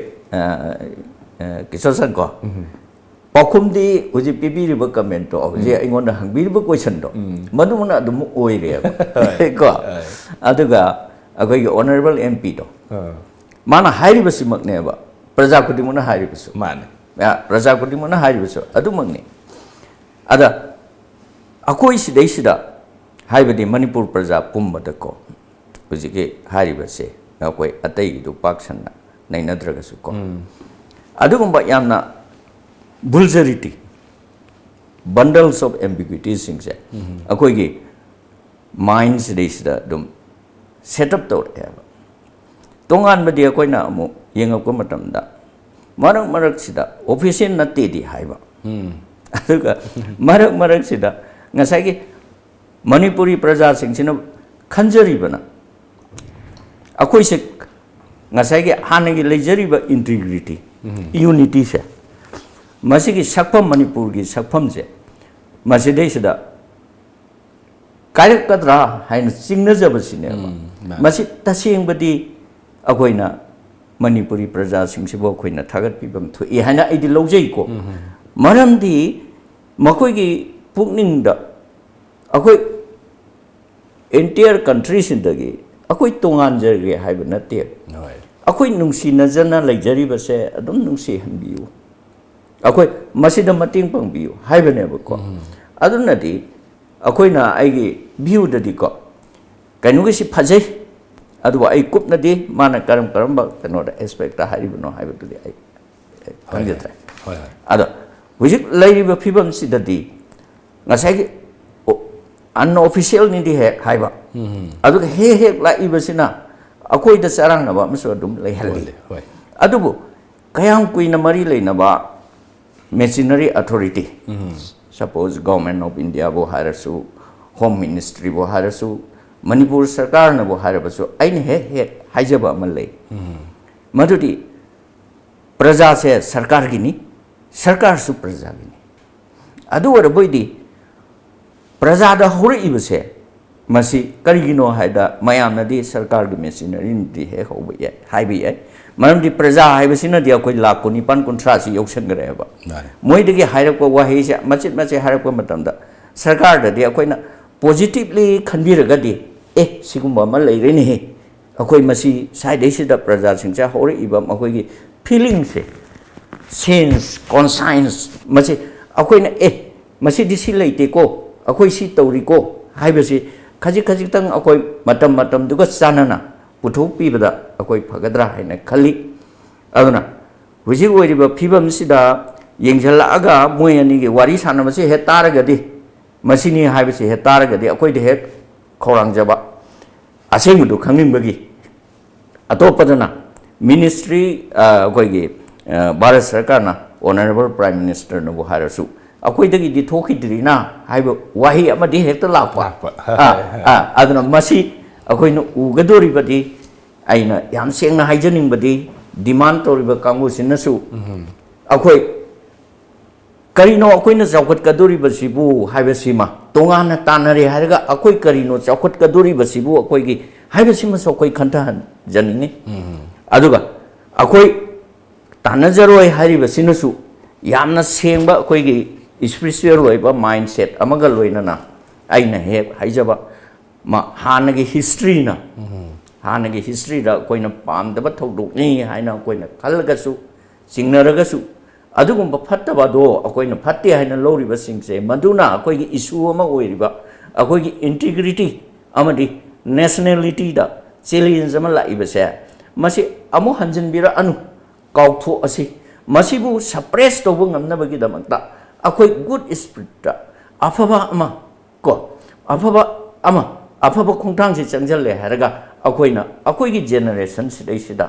ꯑ, ꯑ, ꯀꯤꯁꯣꯔ ꯁꯪ ꯀꯣ, ꯄꯥꯎꯈꯨꯝꯗꯤ ꯍꯧꯖꯤꯛ ꯄꯤꯕꯤꯔꯤꯕ ꯀꯃꯦꯟꯠꯇꯣ, ꯍꯧꯖꯤꯛ ꯑꯩꯉꯣꯟꯗ ꯍꯪꯕꯤꯔꯤꯕ ꯀꯣꯏꯁꯟꯗꯣ, ꯃꯗꯨꯃꯛꯅ ꯑꯗꯨꯝ ꯑꯣꯏꯔꯦꯕ꯫ ꯀꯣ? ꯑꯗꯨꯒ ꯑꯩꯈꯣꯏꯒꯤ ꯑꯣꯅꯔꯦꯕꯜ ꯑꯦꯝ ꯄꯤꯗꯣ, ꯃꯥꯅ ꯍꯥꯏꯔꯤꯕꯁꯤꯃꯛꯅꯦꯕ ꯄ꯭ꯔꯖꯥ ꯈꯨꯗꯤꯡꯃꯛꯅ ꯍꯥꯏꯔꯤꯕꯁꯨ꯫ ꯃꯥꯅꯦ꯫ ꯑ, ꯄ꯭ꯔꯖꯥ ꯈꯨꯗꯤꯡꯃꯛꯅ ꯍꯥꯏꯔꯤꯕꯁꯨ ꯑꯗꯨꯃꯛꯅꯤ꯫ ꯑꯗ ꯑꯩꯈꯣꯏ ꯁꯤꯗꯩꯁꯤꯗ, ꯍꯥꯏꯕꯗꯤ ꯃꯅꯤꯄꯨꯔ ꯄ꯭ꯔꯖꯥ ꯄꯨꯝꯕꯗꯀꯣ, ꯍꯧꯖꯤꯛꯀꯤ ꯍꯥꯏꯔꯤꯕꯁꯦ ꯑꯩꯈꯣꯏ ꯑꯇꯩꯒꯤꯗꯨ ꯄꯥꯛ ꯁꯟꯅ ꯅꯩꯅꯗ꯭ꯔꯒꯁꯨ ꯀꯣ, ꯑꯗꯨꯒꯨꯝꯕ ꯌꯥꯝꯅ vulgarity, bundles of ambiguityꯁꯤꯡꯁꯦ ꯑꯩꯈꯣꯏꯒꯤ ꯃꯥꯏꯟꯁꯤꯗꯩꯁꯤꯗ ꯑꯗꯨꯝ ꯁꯦꯠ ꯑꯞ ꯇꯧꯔꯛꯑꯦꯕ꯫ ꯇꯣꯉꯥꯟꯕꯗꯤ ꯑꯩꯈꯣꯏꯅ ꯑꯃꯨꯛ ꯌꯦꯡꯉꯛꯄ ꯃꯇꯝꯗ, ꯃꯔꯛ ꯃꯔꯛꯁꯤꯗ ꯑꯣꯐꯤꯁꯤꯌꯦꯜ ꯅꯠꯇꯦꯗꯤ ꯍꯥꯏꯕ, ꯑꯗꯨꯒ ꯃꯔꯛ ꯃꯔꯛꯁꯤꯗ ꯉꯁꯥꯏꯒꯤ ꯃꯅꯤꯄꯨꯔꯤ ꯄ꯭ꯔꯖꯥꯁꯤꯡꯁꯤꯅ ꯈꯟꯖꯔꯤꯕꯅ, ꯑꯩꯈꯣꯏꯁꯦ ꯉꯁꯥꯏꯒꯤ ꯍꯥꯟꯅꯒꯤ ꯂꯩꯖꯔꯤꯕ ꯏꯟꯇꯤꯒ꯭ꯔꯤꯇꯤ, ꯌꯨꯅꯤꯇꯤꯁꯦ, ꯃꯁꯤꯒꯤ ꯁꯛꯐꯝ, ꯃꯅꯤꯄꯨꯔꯒꯤ ꯁꯛꯐꯝꯁꯦ ꯃꯁꯤꯗꯩꯁꯤꯗ ꯀꯥꯏꯔꯛꯀꯗ꯭ꯔꯥ ꯍꯥꯏꯅ ꯆꯤꯡꯅꯖꯕꯁꯤꯅꯦꯕ꯫ ꯎꯝ, ꯃꯥꯅꯤ꯫ ꯃꯁꯤ ꯇꯁꯦꯡꯕꯗꯤ ꯑꯩꯈꯣꯏꯅ ꯃꯅꯤꯄꯨꯔꯤ ꯄ꯭ꯔꯖꯥꯁꯤꯡꯁꯤꯕꯨ ꯑꯩꯈꯣꯏꯅ ꯊꯥꯒꯠꯄꯤꯐꯝ ꯊꯣꯛꯏ ꯍꯥꯏꯅ ꯑꯩꯗꯤ ꯂꯧꯖꯩꯀꯣ꯫ ꯃꯔꯝꯗꯤ ꯃꯈꯣꯏꯒꯤ ꯄꯨꯛꯅꯤꯡꯗ ꯑꯩꯈꯣꯏ ꯑꯦꯟꯇꯤꯌꯔ ꯀꯟꯇ꯭ꯔꯤꯁꯤꯗꯒꯤ ꯑꯩꯈꯣꯏ ꯇꯣꯉꯥꯟꯖꯔꯒꯦ ꯍꯥꯏꯕ ꯅꯠꯇꯦ꯫ ꯍꯣꯏ꯫ ꯑꯩꯈꯣꯏ ꯅꯨꯡꯁꯤꯅꯖꯅ ꯂꯩꯖꯔꯤꯕꯁꯦ ꯑꯗꯨꯝ ꯅꯨꯡꯁꯤꯍꯟꯕꯤꯌꯨ, ꯑꯩꯈꯣꯏ ꯃꯁꯤꯗ ꯃꯇꯦꯡ ꯄꯥꯡꯕꯤꯌꯨ ꯍꯥꯏꯕꯅꯦꯕꯀꯣ꯫ ꯑꯗꯨꯅꯗꯤ ꯑꯩꯈꯣꯏꯅ, ꯑꯩꯒꯤ ꯚ꯭ꯌꯨꯗꯗꯤꯀꯣ, ꯀꯩꯅꯣꯒꯤꯁꯤ ꯐꯖꯩ, ꯑꯗꯨꯕꯨ ꯑꯩ ꯀꯨꯞꯅꯗꯤ ꯃꯥꯅ ꯀꯔꯝ ꯀꯔꯝꯕ ꯀꯩꯅꯣꯗ ꯑꯦꯁꯄꯦꯛꯇ ꯍꯥꯏꯔꯤꯕꯅꯣ ꯍꯥꯏꯕꯗꯨꯗꯤ ꯑꯩ ꯍꯣꯏ, ꯈꯪꯖꯗ꯭ꯔꯦ꯫ ꯍꯣꯏ, ꯍꯣꯏ꯫ ꯑꯗꯣ ꯍꯧꯖꯤꯛ ꯂꯩꯔꯤꯕ ꯐꯤꯕꯝꯁꯤꯗꯗꯤ ꯉꯁꯥꯏꯒꯤ ꯑꯟꯑꯣꯐꯤꯁꯤꯌꯦꯜꯅꯤꯗꯤ ꯍꯦꯛ ꯍꯥꯏꯕ, ꯑꯗꯨꯒ ꯍꯦꯛ ꯍꯦꯛ ꯂꯥꯛꯏꯕꯁꯤꯅ ꯑꯩꯈꯣꯏꯗ ꯆꯔꯥꯡꯅꯕ ꯑꯃꯁꯨ ꯑꯗꯨꯝ ꯂꯩꯍꯜꯂꯤ꯫ ꯑꯣꯏꯍꯜꯂꯤ, ꯍꯣꯏ꯫ ꯑꯗꯨꯕꯨ ꯀꯌꯥꯝ ꯀꯨꯏꯅ ꯃꯔꯤ ꯂꯩꯅꯕ ꯃꯦꯆꯤꯅꯔꯤ ꯑꯊꯣꯔꯤꯇꯤ, ꯁꯄꯣꯖ ꯒꯣꯔꯃꯦꯟ ꯑꯣꯐ ꯏꯟꯗꯤꯌꯥꯕꯨ ꯍꯥꯏꯔꯁꯨ, ꯍꯣꯝ ꯃꯤꯅꯤꯁꯇ꯭ꯔꯤꯕꯨ ꯍꯥꯏꯔꯁꯨ, ꯃꯅꯤꯄꯨꯔ ꯁꯔꯀꯥꯔꯅꯕꯨ ꯍꯥꯏꯔꯕꯁꯨ, ꯑꯩꯅ ꯍꯦꯛ ꯍꯦꯛ ꯍꯥꯏꯖꯕ ꯑꯃ ꯂꯩ, ꯃꯗꯨꯗꯤ ꯄ꯭ꯔꯖꯥꯁꯦ ꯁꯔꯀꯥꯔꯒꯤꯅꯤ, ꯁꯔꯀꯥꯔꯁꯨ ꯄ꯭ꯔꯖꯥꯒꯤꯅꯤ꯫ ꯑꯗꯨ ꯑꯣꯏꯔꯕꯣꯏꯗꯤ ꯄ꯭ꯔꯖꯥꯗ ꯍꯧꯔꯛꯏꯕꯁꯦ ꯃꯁꯤ ꯀꯔꯤꯒꯤꯅꯣ ꯍꯥꯏꯗ ꯃꯌꯥꯝꯅꯗꯤ ꯁꯔꯀꯥꯔꯒꯤ ꯃꯦꯆꯤꯅꯔꯤꯅꯗꯤ ꯍꯦꯛ ꯍꯧꯕ ꯌꯥꯏ, ꯍꯥꯏꯕ ꯌꯥꯏ꯫ ꯃꯔꯝꯗꯤ ꯄ꯭ꯔꯖꯥ ꯍꯥꯏꯕꯁꯤꯅꯗꯤ ꯑꯩꯈꯣꯏ ꯂꯥꯈ ꯀꯨꯟꯅꯤꯄꯥꯟ ꯀꯨꯟꯊ꯭ꯔꯥꯁꯤ ꯌꯧꯁꯟꯈ꯭ꯔꯦꯕ꯫ ꯃꯥꯅꯦ꯫ ꯃꯣꯏꯗꯒꯤ ꯍꯥꯏꯔꯛꯄ ꯋꯥꯍꯩꯁꯦ ꯃꯆꯤꯠ ꯃꯆꯤꯠ ꯍꯥꯏꯔꯛꯄ ꯃꯇꯝꯗ ꯁꯔꯀꯥꯔꯗꯗꯤ ꯑꯩꯈꯣꯏꯅ ꯄꯣꯖꯤꯇꯤꯚꯂꯤ ꯈꯟꯕꯤꯔꯒꯗꯤ, "ꯑꯦ, ꯁꯤꯒꯨꯝꯕ ꯑꯃ ꯂꯩꯔꯦꯅꯦꯍꯦ, ꯑꯩꯈꯣꯏ ꯃꯁꯤ ꯁ꯭ꯋꯥꯏꯗꯩꯁꯤꯗ ꯄ꯭ꯔꯖꯥꯁꯤꯡꯁꯦ ꯍꯧꯔꯛꯏꯕ ꯃꯈꯣꯏꯒꯤ ꯐꯤꯂꯤꯡꯁꯦ, ꯁꯦꯟꯁ, ꯀꯣꯟꯁꯥꯏꯟꯁ, ꯃꯁꯤ ꯑꯩꯈꯣꯏꯅ, ꯑꯦ, ꯃꯁꯤꯗꯤ ꯁꯤ ꯂꯩꯇꯦꯀꯣ, ꯑꯩꯈꯣꯏ ꯁꯤ ꯇꯧꯔꯤꯀꯣ" ꯍꯥꯏꯕꯁꯤ ꯈꯖꯤꯛ ꯈꯖꯤꯛꯇꯪ ꯑꯩꯈꯣꯏ ꯃꯇꯝ ꯃꯇꯝꯗꯨꯒ ꯆꯥꯟꯅꯅ ꯄꯨꯊꯣꯛꯄꯤꯕꯗ ꯑꯩꯈꯣꯏ ꯐꯒꯗ꯭ꯔꯥ ꯍꯥꯏꯅ ꯈꯜꯂꯤ꯫ ꯑꯗꯨꯅ ꯍꯧꯖꯤꯛ ꯑꯣꯏꯔꯤꯕ ꯐꯤꯕꯝꯁꯤꯗ ꯌꯦꯡꯁꯤꯜꯂꯛꯑꯒ ꯃꯣꯏ ꯑꯅꯤꯒꯤ ꯋꯥꯔꯤ ꯁꯥꯟꯅꯕꯁꯤ ꯍꯦꯛ ꯇꯥꯔꯒꯗꯤ, ꯃꯁꯤꯅꯤ ꯍꯥꯏꯕꯁꯤ ꯍꯦꯛ ꯇꯥꯔꯒꯗꯤ ꯑꯩꯈꯣꯏꯗ ꯍꯦꯛ ꯈꯧꯔꯥꯡꯖꯕ, ꯑꯁꯦꯡꯕꯗꯨ ꯈꯪꯅꯤꯡꯕꯒꯤ ꯑꯇꯣꯞꯄꯗꯅ ꯃꯤꯅꯤꯁꯇ꯭ꯔꯤ, ꯑ, ꯑꯩꯈꯣꯏꯒꯤ, ꯑ, ꯚꯥꯔꯠ ꯁꯔꯀꯥꯔꯅ, ꯑꯣꯅꯔꯦꯕꯜ ꯄ꯭ꯔꯥꯏꯝ ꯃꯤꯅꯤꯁꯇꯔꯅꯕꯨ ꯍꯥꯏꯔꯁꯨ, "ꯑꯩꯈꯣꯏꯗꯒꯤꯗꯤ ꯊꯣꯛꯈꯤꯗ꯭ꯔꯤꯅ" ꯍꯥꯏꯕ ꯋꯥꯍꯩ ꯑꯃꯗꯤ ꯍꯦꯛꯇ ꯂꯥꯛꯄ꯫ ꯂꯥꯛꯄ꯫ ꯑ, ꯑ, ꯑꯗꯨꯅ ꯃꯁꯤ ꯑꯩꯈꯣꯏꯅ ꯎꯒꯗꯧꯔꯤꯕꯗꯤ, ꯑꯩꯅ ꯌꯥꯝ ꯁꯦꯡꯅ ꯍꯥꯏꯖꯅꯤꯡꯕꯗꯤ, ꯗꯤꯃꯥꯟ ꯇꯧꯔꯤꯕ ꯀꯥꯡꯕꯨꯁꯤꯅꯁꯨ ꯑꯩꯈꯣꯏ ꯀꯔꯤꯅꯣ ꯑꯩꯈꯣꯏꯅ ꯆꯥꯎꯈꯠꯀꯗꯧꯔꯤꯕꯁꯤꯕꯨ ꯍꯥꯏꯕꯁꯤꯃ, ꯇꯣꯉꯥꯟꯅ ꯇꯥꯟꯅꯔꯦ ꯍꯥꯏꯔꯒ ꯑꯩꯈꯣꯏ ꯀꯔꯤꯅꯣ ꯆꯥꯎꯈꯠꯀꯗꯧꯔꯤꯕꯁꯤꯕꯨ ꯑꯩꯈꯣꯏꯒꯤ ꯍꯥꯏꯕꯁꯤꯃꯁꯨ ꯑꯩꯈꯣꯏ ꯈꯟꯊꯍꯟꯖꯅꯤꯡꯉꯤ꯫ ꯑꯗꯨꯒ ꯑꯩꯈꯣꯏ ꯇꯥꯟꯅꯖꯔꯣꯏ ꯍꯥꯏꯔꯤꯕꯁꯤꯅꯁꯨ ꯌꯥꯝꯅ ꯁꯦꯡꯕ ꯑꯩꯈꯣꯏꯒꯤ ꯏꯁꯄꯤꯔꯤꯆꯨꯋꯦꯜ ꯑꯣꯏꯕ ꯃꯥꯏꯟꯁꯦꯠ ꯑꯃꯒ ꯂꯣꯏꯅꯅ, ꯑꯩꯅ ꯍꯦꯛ ꯍꯥꯏꯖꯕ ꯃ-, ꯍꯥꯟꯅꯒꯤ ꯍꯤꯁꯇ꯭ꯔꯤꯅ, ꯍꯥꯟꯅꯒꯤ ꯍꯤꯁꯇ꯭ꯔꯤꯗ ꯑꯩꯈꯣꯏꯅ ꯄꯥꯝꯗꯕ ꯊꯧꯗꯣꯛꯅꯤ ꯍꯥꯏꯅ ꯑꯩꯈꯣꯏꯅ ꯈꯜꯂꯒꯁꯨ, ꯆꯤꯡꯅꯔꯒꯁꯨ, ꯑꯗꯨꯒꯨꯝꯕ ꯐꯠꯇꯕ ꯑꯗꯣ ꯑꯩꯈꯣꯏꯅ ꯐꯠꯇꯦ ꯍꯥꯏꯅ ꯂꯧꯔꯤꯕꯁꯤꯡꯁꯦ, ꯃꯗꯨꯅ ꯑꯩꯈꯣꯏꯒꯤ ꯏꯁꯨ ꯑꯃ ꯑꯣꯏꯔꯤꯕ, ꯑꯩꯈꯣꯏꯒꯤ ꯏꯟꯇꯤꯒ꯭ꯔꯤꯇꯤ ꯑꯃꯗꯤ ꯅꯦꯁꯅꯦꯂꯤꯇꯤꯗ ꯆꯦꯂꯦꯟꯖ ꯑꯃ ꯂꯥꯛꯏꯕꯁꯦ, ꯃꯁꯤ ꯑꯃꯨꯛ ꯍꯟꯖꯤꯟꯕꯤꯔꯛꯑꯅꯨ, ꯀꯥꯎꯊꯣꯛꯑꯁꯤ꯫ ꯃꯁꯤꯕꯨ ꯁꯄ꯭ꯔꯦꯁ ꯇꯧꯕ ꯉꯝꯅꯕꯒꯤꯗꯃꯛꯇ ꯑꯩꯈꯣꯏ ꯒꯨꯗ ꯁ꯭ꯄꯤꯔꯤꯠꯇ ꯑꯐꯕ ꯑꯃ, ꯀꯣ, ꯑꯐꯕ ꯑꯃ, ꯑꯐꯕ ꯈꯣꯡꯊꯥꯡꯁꯤ ꯆꯪꯁꯤꯜꯂꯦ ꯍꯥꯏꯔꯒ, ꯑꯩꯈꯣꯏꯅ ꯑꯩꯈꯣꯏꯒꯤ ꯖꯦꯅꯦꯔꯦꯁꯟ ꯁꯤꯗꯩꯁꯤꯗ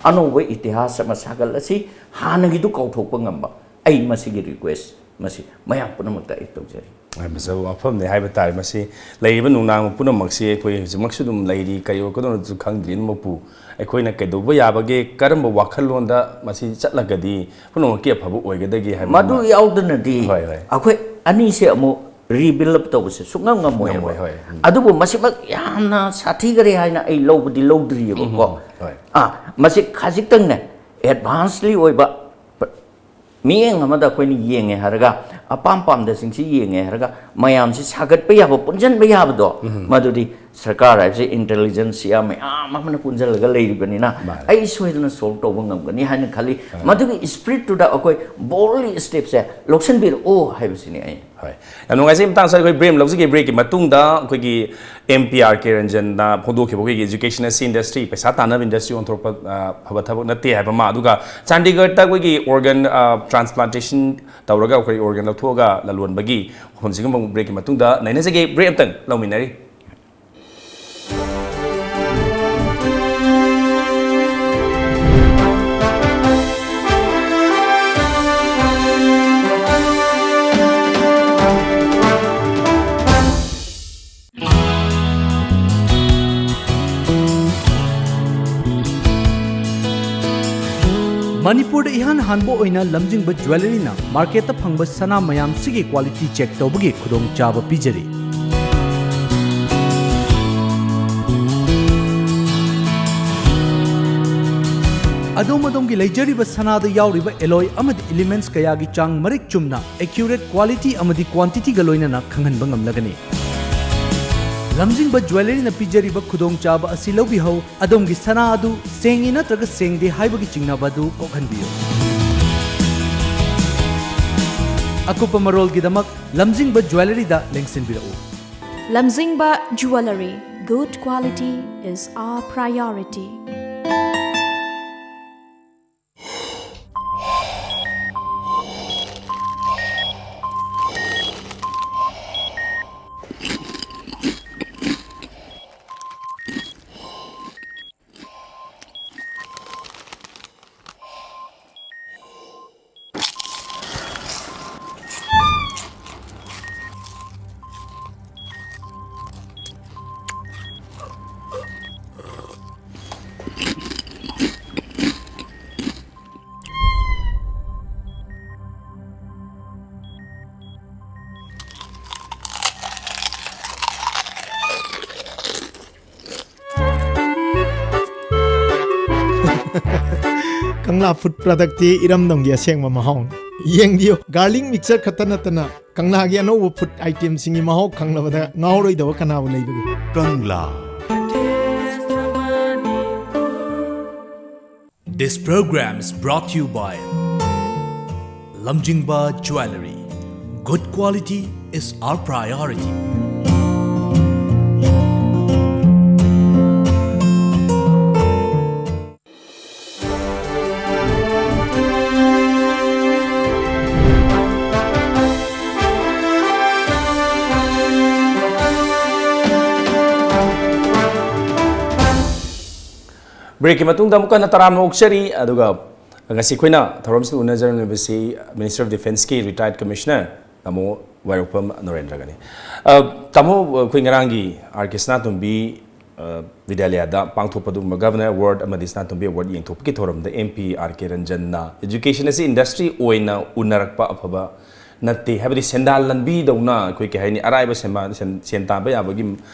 ꯑꯅꯧꯕ ꯏꯇꯤꯍꯥꯁ ꯑꯃ ꯁꯥꯒꯠꯂꯁꯤ, ꯍꯥꯟꯅꯒꯤꯗꯨ ꯀꯥꯎꯊꯣꯛꯄ ꯉꯝꯕ, ꯑꯩ ꯃꯁꯤꯒꯤ ꯔꯤꯀ꯭ꯋꯦꯁ ꯃꯁꯤ ꯃꯌꯥꯝ ꯄꯨꯝꯅꯃꯛꯇ ꯑꯩ ꯇꯧꯖꯔꯤ꯫ ꯌꯥꯝ ꯐꯖꯕ ꯋꯥꯐꯝꯅꯤ ꯍꯥꯏꯕ ꯇꯥꯔꯦ꯫ ꯃꯁꯤ ꯂꯩꯔꯤꯕ ꯅꯨꯡꯅꯥꯡ ꯄꯨꯝꯅꯃꯛꯁꯤ ꯑꯩꯈꯣꯏ ꯍꯧꯖꯤꯛꯃꯛꯁꯨ ꯑꯗꯨꯝ ꯂꯩꯔꯤ, ꯀꯔꯤ ꯑꯣꯏꯔꯛꯀꯗꯧꯅꯣꯁꯨ ꯈꯪꯗ꯭ꯔꯤ꯫ ꯑꯗꯨꯃꯛꯄꯨ ꯑꯩꯈꯣꯏꯅ ꯀꯩꯗꯧꯕ ꯌꯥꯕꯒꯦ, ꯀꯔꯝꯕ ꯋꯥꯈꯜꯂꯣꯟꯗ ꯃꯁꯤ ꯆꯠꯂꯒꯗꯤ ꯄꯨꯝꯅꯃꯛꯀꯤ ꯑꯐꯕ ꯑꯣꯏꯒꯗꯒꯦ ꯍꯥꯏꯕ ꯃꯗꯨ ꯑꯃ꯫ ꯌꯥꯎꯗꯅꯗꯤ ꯍꯣꯏ, ꯍꯣꯏ꯫ ꯑꯩꯈꯣꯏ ꯑꯅꯤꯁꯦ ꯑꯃꯨꯛ ꯔꯤꯕꯤꯜ ꯑꯞ ꯇꯧꯕꯁꯦ ꯁꯨꯡꯉꯝ ꯉꯝꯃꯣꯏꯕ꯫ ꯉꯝꯃꯣꯏ, ꯍꯣꯏ꯫ ꯎꯝ꯫ ꯑꯗꯨꯕꯨ ꯃꯁꯤꯃꯛ ꯌꯥꯝꯅ ꯁꯥꯊꯤꯈꯔꯦ ꯍꯥꯏꯅ ꯑꯩ ꯂꯧꯕꯗꯤ ꯂꯧꯗ꯭ꯔꯤꯑꯕꯀꯣ꯫ ꯎꯝ, ꯍꯣꯏ꯫ ꯑꯥ, ꯃꯁꯤ ꯈꯖꯤꯛꯇꯪꯅꯦ, ꯑꯦꯗꯚꯥꯟꯁꯂꯤ ꯑꯣꯏꯕ ꯄ-, ꯃꯤꯠꯌꯦꯡ ꯑꯃꯗ ꯑꯩꯈꯣꯏꯅ ꯌꯦꯡꯉꯦ ꯍꯥꯏꯔꯒ, ꯑꯄꯥꯝ ꯄꯥꯝꯗꯁꯤꯡꯁꯤ ꯌꯦꯡꯉꯦ ꯍꯥꯏꯔꯒ, ꯃꯌꯥꯝꯁꯤ ꯁꯥꯒꯠꯄ ꯌꯥꯕ, ꯄꯨꯟꯁꯤꯟꯕ ꯌꯥꯕꯗꯣ, ꯎꯝ꯫ ꯃꯗꯨꯗꯤ ꯁꯔꯀꯥꯔ ꯍꯥꯏꯕꯁꯤ ꯏꯟꯇꯦꯂꯤꯖꯦꯟꯁꯤꯌꯥ ꯃꯌꯥꯝ ꯑꯃꯅ ꯄꯨꯟꯁꯤꯜꯂꯒ ꯂꯩꯔꯤꯕꯅꯤꯅ, ꯃꯥꯅꯦ꯫ ꯑꯩ ꯁꯣꯏꯗꯅ ꯁꯣꯜꯕ ꯇꯧꯕ ꯉꯝꯒꯅꯤ ꯍꯥꯏꯅ ꯈꯜꯂꯤ꯫ ꯑꯥ꯫ ꯃꯗꯨꯒꯤ ꯁ꯭ꯄꯤꯔꯤꯠꯇꯨꯗ ꯑꯩꯈꯣꯏ ꯕꯣꯜꯗꯂꯤ ꯁ꯭ꯇꯦꯞꯁꯦ ꯂꯧꯁꯤꯟꯕꯤꯔꯛꯑꯣ ꯍꯥꯏꯕꯁꯤꯅꯤ ꯑꯩꯅ꯫ ꯍꯣꯏ꯫ ꯌꯥꯝ ꯅꯨꯡꯉꯥꯏꯖꯩ꯫ ꯃꯇꯥꯡꯁꯤꯗ ꯑꯩꯈꯣꯏ ꯕ꯭ꯔꯦꯛ ꯑꯃ ꯂꯧꯖꯒꯦ꯫ ꯕ꯭ꯔꯦꯛꯀꯤ ꯃꯇꯨꯡꯗ ꯑꯩꯈꯣꯏꯒꯤ ꯑꯦꯝ ꯄꯤ ꯑꯥꯔ ꯀꯦ ꯔꯟꯖꯟꯅ ꯐꯣꯡꯗꯣꯛꯈꯤꯕ ꯑꯩꯈꯣꯏꯒꯤ education ꯑꯁꯤ industry, ꯄꯩꯁꯥ ꯇꯥꯟꯅꯕ industry ꯑꯣꯟꯊꯣꯔꯛꯄ, ꯑ, ꯐꯕ ꯊꯕꯛ ꯅꯠꯇꯦ ꯍꯥꯏꯕ ꯑꯃ, ꯑꯗꯨꯒ ꯆꯥꯟꯗꯤꯒꯔꯗ ꯑꯩꯈꯣꯏꯒꯤ organ, ꯑ, transplantation ꯇꯧꯔꯒ ꯑꯩꯈꯣꯏ organ ꯂꯧꯊꯣꯛꯑꯒ ꯂꯂꯣꯟꯕꯒꯤ ꯋꯥꯐꯝꯁꯤꯒꯨꯝꯕ ꯕ꯭ꯔꯦꯛꯀꯤ ꯃꯇꯨꯡꯗ ꯅꯩꯅꯖꯒꯦ꯫ ꯕ꯭ꯔꯦꯛ ꯑꯝꯇꯪ ꯂꯧꯃꯤꯟꯅꯔꯤ꯫ ꯃꯅꯤꯄꯨꯔꯗ ꯏꯍꯥꯟ ꯍꯥꯟꯕ ꯑꯣꯏꯅ ꯂꯝꯖꯤꯡꯕ ꯖ꯭ꯋꯦꯂꯔꯤꯅ ꯃꯥꯔꯀꯦꯠꯇ ꯐꯪꯕ ꯁꯅꯥ ꯃꯌꯥꯝꯁꯤꯒꯤ ꯀ꯭ꯋꯥꯂꯤꯇꯤ ꯆꯦꯛ ꯇꯧꯕꯒꯤ ꯈꯨꯗꯣꯡꯆꯥꯕ ꯄꯤꯖꯔꯤ꯫ ꯑꯗꯣꯝ ꯑꯗꯣꯝꯒꯤ ꯂꯩꯖꯔꯤꯕ ꯁꯅꯥꯗ ꯌꯥꯎꯔꯤꯕ ꯑꯦꯂꯣꯏ ꯑꯃꯗꯤ ꯏꯂꯤꯃꯦꯟꯠꯁ ꯀꯌꯥꯒꯤ ꯆꯥꯡ ꯃꯔꯤꯛ ꯆꯨꯝꯅ, ꯑꯦꯀ꯭ꯌꯨꯔꯦꯠ ꯀ꯭ꯋꯥꯂꯤꯇꯤ ꯑꯃꯗꯤ ꯀ꯭ꯋꯥꯟꯇꯤꯇꯤꯒ ꯂꯣꯏꯅꯅ ꯈꯪꯍꯟꯕ ꯉꯝꯂꯒꯅꯤ꯫ ꯂꯝꯖꯤꯡꯕ ꯖ꯭ꯋꯦꯂꯔꯤꯅ ꯄꯤꯖꯔꯤꯕ ꯈꯨꯗꯣꯡꯆꯥꯕ ꯑꯁꯤ ꯂꯧꯕꯤꯍꯧ꯫ ꯑꯗꯣꯝꯒꯤ ꯁꯅꯥ ꯑꯗꯨ ꯁꯦꯡꯉꯤ ꯅꯠꯇ꯭ꯔꯒ ꯁꯦꯡꯗꯦ ꯍꯥꯏꯕꯒꯤ ꯆꯤꯡꯅꯕ ꯑꯗꯨ ꯀꯣꯛꯍꯟꯕꯤꯌꯨ꯫ ꯑꯀꯨꯞꯄ ꯃꯔꯣꯜꯒꯤꯗꯃꯛ ꯂꯝꯖꯤꯡꯕ ꯖ꯭ꯋꯦꯂꯔꯤꯗ ꯂꯦꯡꯁꯤꯟꯕꯤꯔꯛꯎ꯫ Lamjingba Jewellery. Good quality is our priority. Kangla food ꯄ꯭ꯔꯗꯛꯇꯤ ꯏꯔꯝꯗꯝꯒꯤ ꯑꯁꯦꯡꯕ ꯃꯍꯥꯎꯅꯤ꯫ ꯌꯦꯡꯕꯤꯌꯨ, ꯒꯥꯔꯂꯤꯛ ꯃꯤꯛꯁꯆꯔ ꯈꯛꯇ ꯅꯠꯇꯅ ꯀꯪꯂꯥꯒꯤ ꯑꯅꯧꯕ ꯐꯨꯗ ꯑꯥꯏꯇꯦꯝꯁꯤꯡꯒꯤ ꯃꯍꯥꯎ ꯈꯪꯂꯕꯗ ꯉꯥꯎꯔꯣꯏꯗꯕ ꯀꯅꯥꯕꯨ ꯂꯩꯕꯒꯦ? ꯀꯪꯂꯥ꯫ This program is brought to you by Lamjingba Jewellery. Good quality is our priority. ꯕ꯭ꯔꯦꯛꯀꯤ ꯃꯇꯨꯡꯗ ꯑꯃꯨꯛꯀ ꯍꯟꯅ ꯇꯔꯥꯝꯅ ꯑꯣꯛꯆꯔꯤ꯫ ꯑꯗꯨꯒ ꯉꯁꯤ ꯑꯩꯈꯣꯏꯅ ꯊꯧꯔꯝꯁꯤꯗ ꯎꯅꯖꯔꯝꯂꯤꯕꯁꯤ Ministry of Defenceꯀꯤ retired commissioner ꯇꯥꯃꯣ ꯋꯥꯏꯔꯣꯛꯄꯝ ꯅꯣꯔꯦꯟꯗ꯭ꯔꯒꯅꯤ꯫ ꯑ, ꯇꯥꯃꯣ, ꯑꯩꯈꯣꯏ ꯉꯔꯥꯡꯒꯤ ꯑꯥꯔ ꯀꯦ ꯁꯅꯥꯇꯣꯝꯕꯤ ꯕꯤꯗ꯭ꯌꯥꯂꯌꯥꯗ ꯄꯥꯡꯊꯣꯛꯄ ꯑꯗꯨꯒꯨꯝꯕ Governor Award ꯑꯃꯗꯤ ꯁꯅꯥꯇꯣꯝꯕꯤ Award ꯌꯦꯟꯊꯣꯛꯄꯒꯤ ꯊꯧꯔꯝꯗ ꯑꯦꯝ ꯄꯤ ꯑꯥꯔ ꯀꯦ ꯔꯟꯖꯟꯅ education ꯑꯁꯤ industry ꯑꯣꯏꯅ ꯎꯅꯔꯛꯄ ꯑꯐꯕ ꯅꯠꯇꯦ, ꯍꯥꯏꯕꯗꯤ ꯁꯦꯟꯗꯥꯟ ꯂꯝꯕꯤꯗꯧꯅ ꯑꯩꯈꯣꯏ ꯀꯩ ꯍꯥꯏꯅꯤ, ꯑꯔꯥꯏꯕ ꯁꯦꯟꯕꯥ-, ꯁꯦꯟ, ꯁꯦꯟ ꯇꯥꯟꯕ ꯌꯥꯕꯒꯤ,